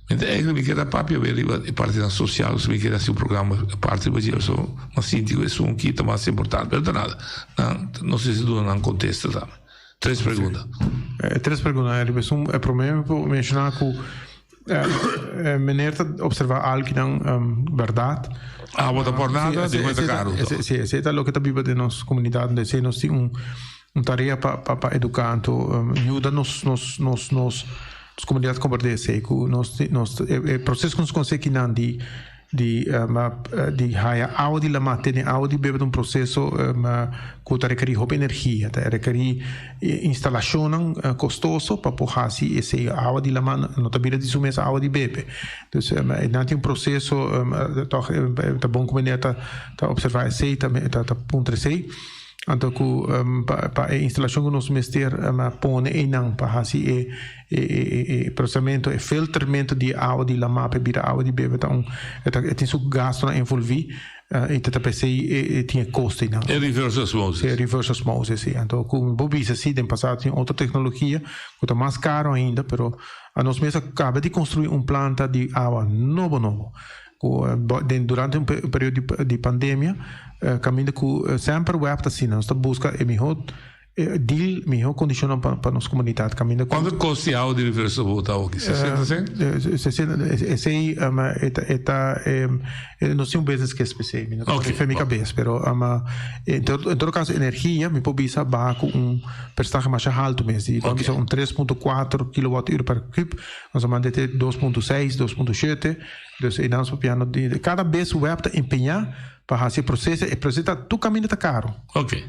Mi ta eigenlijk mi keda papia weer riba e partinan social, so mi keda haci un programa aparte riba dje, so mi a sinti cu esun aki ta mas importante, pero ta nada. Nan, no sé si duna nan contesta tambe. Tres pregunta. Tres pregunta, Henry. Esun, e prome mi por menciona cu meneer ta observa alkinan berdad. Awa ta por nada, di cuenta caro. Si, esey ta loke ta biba den nos comunidad. Esey nos tin un tarea pa pa educa anto yuda nos nos nos nos comunidad comprende esey cu nos nos e proceso cu nos conse kinan di Di di haya awa di lamá tene awa di bebe ta un proseso ku ta rekerí hopi energia, ta rekerí instalashonnan kostoso pa por hasi esei. Awa di lamá no ta bira di su mes awa di bebe. Dus nan tin un proseso tòg ta bon ku manera ta ta opservá esei ta ta puntra esei. Anto ku pa pa e instalashon ku nos mester pone einan pa hasi e e e prosesamentu, e filtermentu di e awa di lamá pa e bira awa di bebe ta un e ta e tin su gastunan envolví i ta ta p'esei e tin e kosto einan. E reverse osmosis. E reverse osmosis, si. Anto ku mi por bisa si den pasado tin otro teknologia ku ta mas karo ainda pero anos mes a kaba di konstruí un planta di awa nobo nobo. Ku den durante un periodo di pandemia kaminda ku semper web ta asina nos ta buska e mihó deal mihó kondishonnan pa nos komunidat kaminda ku. Kuantu kost di awa di reverse bo ta oki? Sesenta sent? Sesenta esei e ta nos tin un business case pa esei mi no ta refer mi kabes pero en todo kaso energia mi por bisa baha ku un persentahe masha haltu mes di bisa un 3.4 kilowatt uur per kub nos a manda te 2.6 2.7. Dus einan nos papiando di kada bes web ta empeñá pa hasi e proseso, e proseso ta tur kaminda ta karo.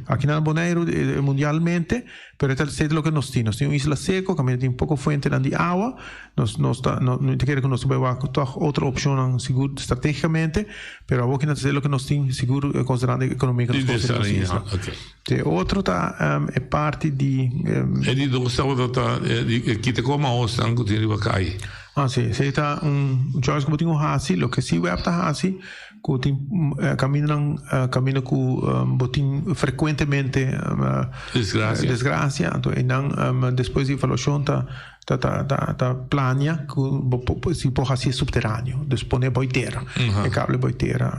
Aki na Boneiru mundialmente, pero e ta esei ta loke nos tin. Nos tin un isla seko, kaminda tin poko fuentenan di awa. Nos nos ta no mi ta kere ku nos ta bai wak tòg otro opshonnan sigur stratégikamente, pero awor kinan ta esei loke nos tin sigur konsiderando e ekonomia ku nos konosé den nos isla. E otro ta e parti di. E di dos tabata ta di kita koma osnan ku tin riba kai. Ah si, esei ta un choice ku bo tin ku hasi. Loke si web ta hasi ku tin kamindanan kaminda ku bo tin frekuentemente Desgrasia. desgrasia. Anto einan despues di evaluashon ta Ta ta ta ta plania ku bo por si por hasi e subteraneo, dus pone boi tera, e kable boi tera.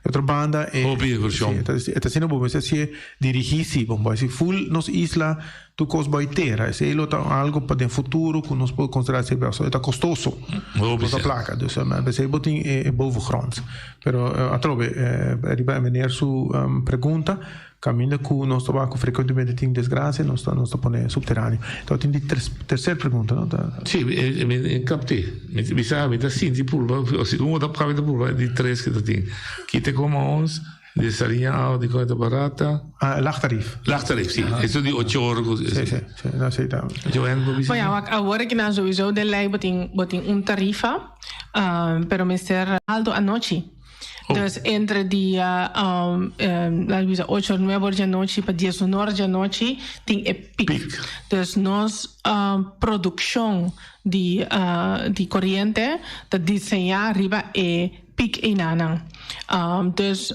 Di otro banda e Hopi invershon. Si, e ta e ta asina bo mester hasié dirigí si, bo hasi full nos isla tur kos boi tera, esei lo ta algo pa den futuro ku nos por konsiderá esei pasobra e ta kostoso, Hopi kosta sèn. plaka, dus p'esei bo tin e bovengrond. Pero atrobe riba e meneer su pregunta. Caminda cu nos ta wak cu frecuentemente tin desgracia, nos ta nos ta pone subteraneo. Tawata tin di tercer pregunta, no? Ta. Sí, mi mi capté. Mi mi sa, mi ta sinti purba, o si un ta mi ta purba di tres cu ta tin. Kita como ons, desaliña awa di con ta barata. Ah, laag tarief. Laag tarief, sí. Eso di ocho ora cu. Sí, sí, sí. No, sí, ta. Joanne, bo bisa? Bueno, wak, awor aki nan sowieso den ley bo tin, bo tin un tarifa, pero mester alto anochi. Dus entre dia laat bisa ocho or nuebe or djanochi pa dies un or djanochi tin e piek. Dus nos produccion di di coriente ta diseña riba e piek einanan. Dus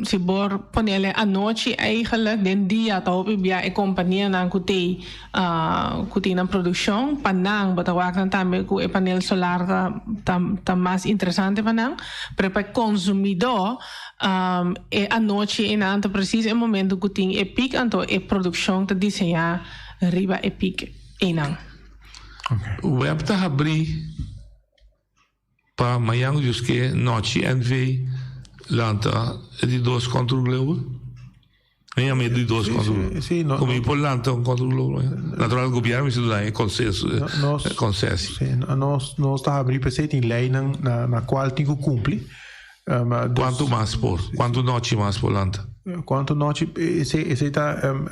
si bo ponele anochi eigenlijk den dia ta hopi bia e companianan cu tey Cu tin nan produccion pa nan, bo ta wak nan tambe cu e panel solar ta ta ta mas interesante pa nan, pero pa e consumidor e anochi einan ta precies e momento cu tin e piek, anto e produccion ta diseña riba e piek einan. Web ta habri Pa mañan Dios ke nochi NV lanta e di dos Control Global. Mi yama e di dos Control Global. Sí, no, Como por lanta un Control Global. Natural gobierno mi duna e consenso, nos, concessie. Sí, nos, nos ta abri p'esei tin leynan na, na cual tin cu cumpli. Um, dus, Cuanto mas por? Cuanto nochi mas por lanta? Cuanto nochi, esei, esei ta, um,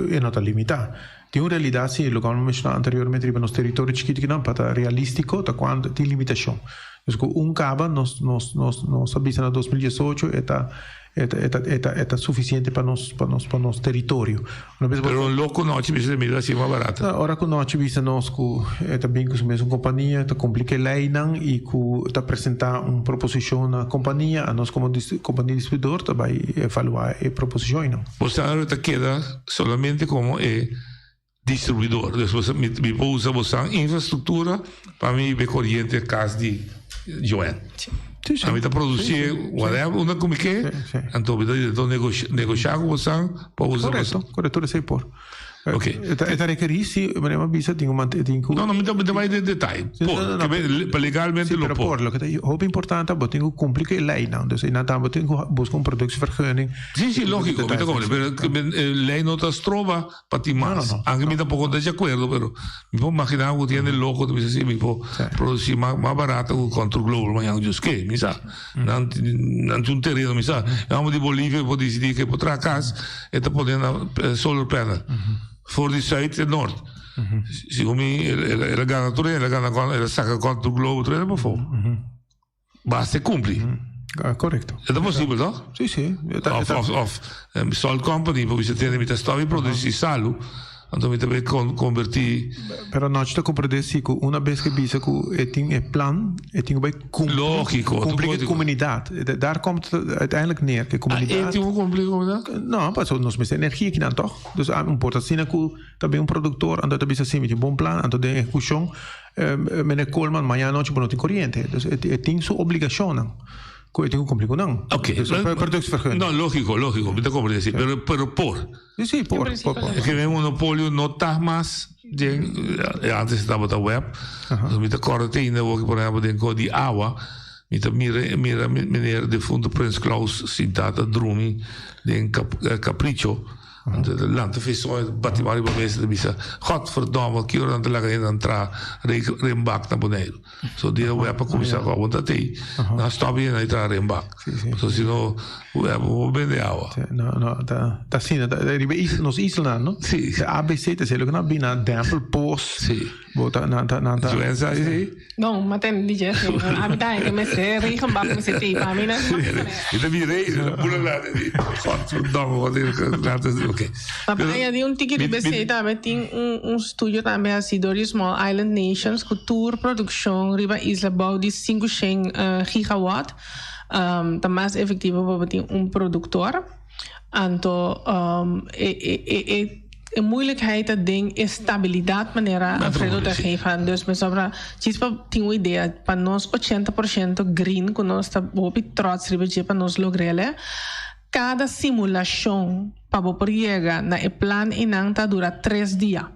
e no ta limita. Tin un realidat si, loke amo menshoná anteriormente riba nos teritorio chikitu kinan, pa ta realístiko ta kuantu tin limitashon. Dus ku un kaba nos nos nos nos a bisa na 2018 e ta e ta e ta e ta e ta sufisiente pa nos pa nos pa nos teritorio. Una bes Pero un loko nochi bisa mira así mas barata. Ora ku nochi bisa nos ku e ta bin ku su mesun kompania, ta kumpli ku e leinan i ku ta presentá un proposishon na kompania, anos komo kompania distribuidor ta bai evaluá e proposishon einan. Bo salario ta keda solamente komo e distribuidor. Dus bo mi mi por usa bo san infrastruktura pa mi be koriente kas di Joanne. Sí, sí. Ami ta produsí Sí, sí. whatever unda ku mi ke, Sí, sí. anto mi ta negoshá ku bo san pa usa bo Korekto, korekto, esei por. Ok. E ta, e ta rekerí si, meneer a bisa, tin ku mante, tin ku. No, no, mi ta, mi ta bai den detaye. Sí, Por, no, no, no. ke me, pa legalmente Sí, lo pero por. por. Loke ta hopi importante, bo tin ku kumpli ku e leinan. Dus einan tambe bo tin ku buska un productievergunning. Sí, sí, lógiko, mi ta komprende, pero ke men e lei no ta stroba pa tin No, no, mas. no. Anke mi tampoko no ta di akuerdo, pero mi por magina ku tin hende loko ta bisa si mi por produsi mas, mas barato ku Control Global mañana Dios ke, mi sa. Nan nan tin un tereno, mi sa. E homber di Bolivia por disidí ke por traha kas, e ta pone na solar panel. For di sùit te nort. Segun mi, el a gana tur, el a gana, el a saka Control Global tur hende pafó. Basta e kumpli. Korekto. E ta posibel, no? Si, si. Of, of, of Salt Company, por bisa tende mi ta stop di produci salu, anto mi ta bay converti. Pero nochi ta comprende si cu una bes cu bisa cu e tin e plan, e tin cu bay cumpli. Logico. Cumpli cu e comunidad. Daar komt het uiteindelijk neer, cu e comunidad. Ah, e tin cu cumpli cu e comunidad? No, pasobra nos mester energia akinan toch? Dus un por ta asina cu ta bin un productor, anto e ta bisa si mi tin bon plan, anto den ehecucion Meneer Koolman, mañana nochi bo no tin coriente. Dus e tin su obligacionnan cu e tin cu cumpli cu nan. Ok. Dus un productievergunning. No, logico, logico. Mi ta comprende si. Pero, pero por. Si, si, por, por, por. E ke monopolio no ta mas den, antes tabata web. Dus mi ta corda te ainda por ehempel den co di awa, mi ta mira, mira meneer defunto Prins Claus sinta ta drumi den Capricho. Lanta fesoy bati man riba mesa ta bisa, Godverdomme, ki ora nan ta laga hende nan traha renbak na Boneiru? So dia web a kuminsá ku awor ta tei, nan stòp hende nan di traha renbak. So si no web bo bende awa. No, no, ta asina, riba nos islanan, no? Si. ABC ta esei loke nan a bini, nan dèmpel pos. Si. Bo ta, nan ta, nan ta. Joensa esei? No, ma ten di dje si. Ami ta que mester regenbak mester tei pa mi na. Mi ta mira ei, la pura la di godverdomme wat ik laat het oké. Ma pa añadi un tiki riba esei tambe tin un un studio tambe hasi dor di Small Island Nations ku tur produkshon riba isla bou di 500 gigawatt ta mas efektivo pa bo tin un produktor. Anto e e e E moeilijkheid ta den e stabilidad manera Alfredo ta geef aan. Dus pasobra djis pa tin un idea pa nos ochenta por shento green ku nos ta hopi trots riba dje pa nos logr'el kada simulashon pa bo por yega na e plan einan ta dura tres dia.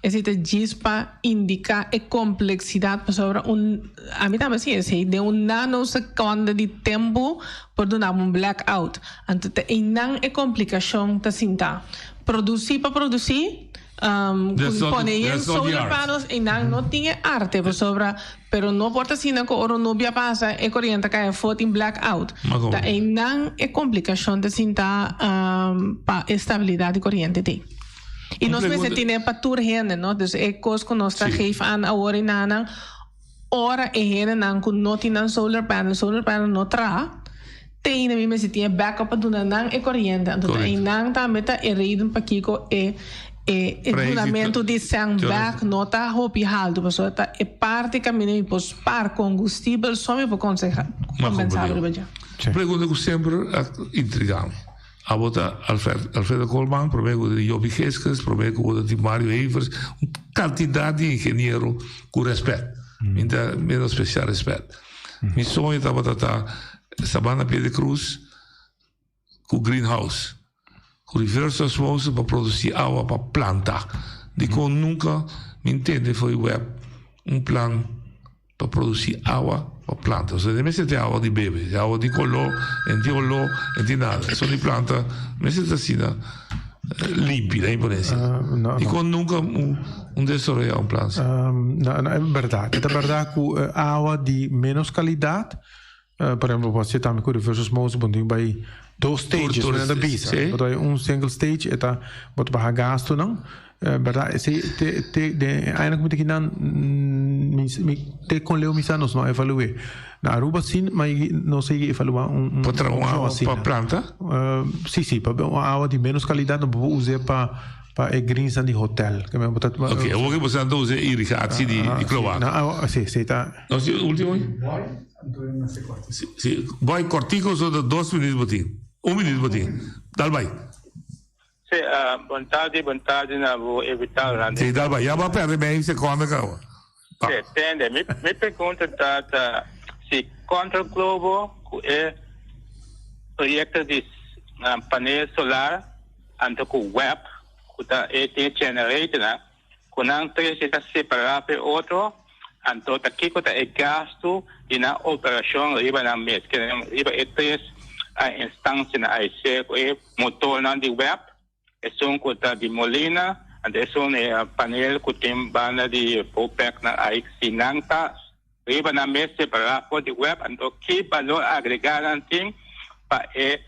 Esei ta djis pa indiká e kompleksidat pasobra un ami tambe siña esei den un nanosekonde di tempu por duna bo un blackout. Anto ta einan e komplikashon ta sinta. Produsí pa produsí ku pone yen solar panels einan no tin e arte pasobra pero no por ta asina ku ora un nubia pasa e koriente ta kai afó tin blackout. Ta einan e komplikashon ta sinta pa e stabilidat di koriente tin. Y nos mester tine pa tur hende, no? Dus e cos cu nos ta geef aan awor y nanan, ora e hendenan cu no tin nan solar panel, solar panel no traha, te mi mester tin e backup pa duna nan e coriente. Anto ta eynan tambe ta e reden pakico e e e dunamento di cen bek no ta hopi halto, pasobra ta e parti caminda mi por spaar combustibel so mi por conseha, compensa riba dje. Pregunta cu semper a intriga mi. Abo ta Alfredo Koolman, prome ku di Jopi Giskus, prome ku bo ta di Mario Evers, un kantidat di ingeniero ku rèspèt. Mi ta menospresiá rèspèt. Mi soño tabata ta Sabana Pie de Cruz ku greenhouse, ku reverse osmose pa produsí awa pa planta. Dikon nunka mi ntende for di web un plan Pa produci awa pa planta. Osea, mester tin awa di bebe, awa di color, en tin olor, en tin nada. Esun di planta mester ta asina limpi, laat mi pone asina. Dicon nunca un desaroya un plan asina? No, no, e berdad. E ta berdad cu awa di menos calidad, por ehempel, bo haci tambe cu reverse osmosis, bo tin bay dos stages, bo ta bisa. Bo ta bay un single stage, e ta, bo ta baha gastonan. Berdad, esei te te den e añanan ku mi ta kinan mi mi te kon leu mi sa nos no a evalu'é. Na Aruba si ma nos a yega evaluá un un Pa traha un opshon awa asina. pa planta? Si si, pa un awa di ménos kalidat no bo por us'é pa pa e greensnan di hotel. Ke men bo ta Oké, awor ke bo sa ta usa irigatie di di kloak. Na awa si si ta. Nos tin ultimo? Si si, boy kòrtico so ta dos minuut bo tin. Un minuut bo tin. Dal bai. Sí, bon tardi, bon tardi na bo invitadonan. Sí, dal bai. Ya bo a perde medio seconde caba. Sí, tende, mi, mi pregunta ta, ta si Control Globo cu e proyecto di panel solar anto cu web cu ta e tin e generatornan, cu nan tres ta separa pe otro, anto ta kico ta e gasto di nan operacion riba nan mes, riba e tres instancianan a hacer cu e motornan di web, esun cu ta di Molina, anto esun e panel cu tin banda di Bopec nan ay, si nan ta riba nan mes separa for di web, anto ki balor agrega nan tin pa e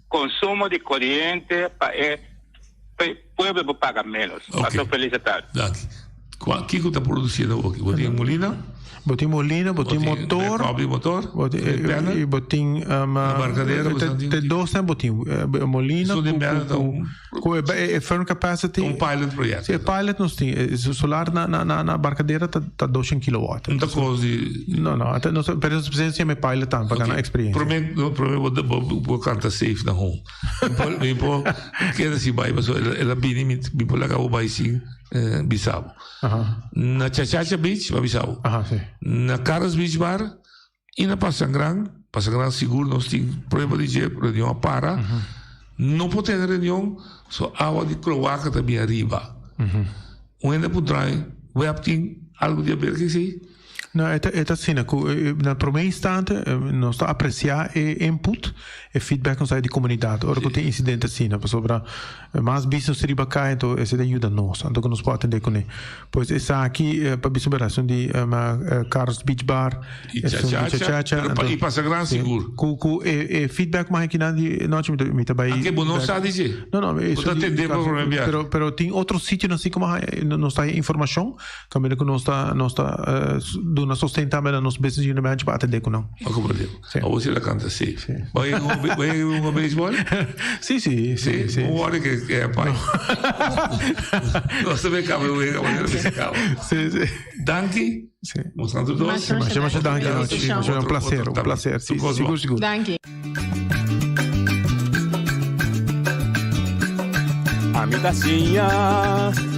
consumo di coriente pa e pueblo por paga menos. Ok. Paso feliz tarde. Danki. Kiko ta produciendo awoki? Bo tin Molina? Bo tin molina, bo tin motor. Backup di motor. Bo tin, panel. I bo tin Embarcadero, bo tin te dos nan bo tin molina Esun di Melo ta un ku e firm capacity. Un pilot project. Si, e pilot nos tin. E solar na na na na Barcadera ta ta 200 kilowatt. Un ta kos di. No, no, ata nos pero nos precies yama e pilot tambe pa gana experiencia. Prome no prome bo bo bo kanta safe na home. Mi por mi por keda si bai pasobra el a bini mi mi por laga bo bai sin bisa bo. Na Chachacha Beach pa bisa bo. Na Carlos Beach Bar y na Pasangran, Pasangran sigur nos tin prueba di dje, reunion a para. No por tene reunion, so awa di kloaka ta bin ariba. Un hende a puntra mi, web tin algo di haber cu esey? No, e ta e ta asina ku na promé instante nos ta apresiá e input, e feedback nos ta di komunidat ora ku tin insidente asina, pasobra mas bis nos ta riba kai anto esei ta yuda nos anto ku nos por atendé kuné. Pues esaki pa bisa un berdad esun di Carlos Beach Bar, I esun di Chachacha, Chachacha, pero anto i pasa gran sigur. ku ku e e feedback mas akinan di nochi mi ta mi ta bai Anke bo no sa di dje. No no Bo esun ta di atendé pa promé biaha. pero pero tin otro sitionan si ku nos ta haya informashon. Kaminda ku nos ta nos ta duna sosten tambe na nos business unit manager pa atendé ku nan. A komprendé. Sí. Abo si la kanta safe. Sí. Bo a yega bo a yega hunga beisbòl? Sí, sí, sí, sí. Un wòrdu ke ke pai. Nos ta bin kaba wega manera mi si kaba. Sí, sí. Danki. Sí. Mostrando dos. Masha, masha danki anochi. Masha, un placer, un placer. Sí, sigur, sigur. Danki. Ami ta siña,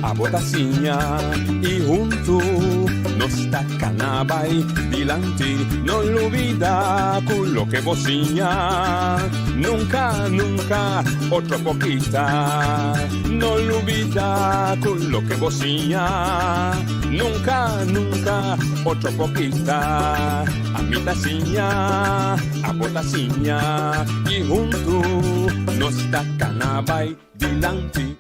abo ta siña y huntu nos ta cana bay dilanti. No lubida cu loke bo siña nunca, nunca otro por kita. No lubida cu loke bo siña nunca, nunca otro por kita. Ami ta siña. Abo ta siña y huntu nos ta cana bay dilanti.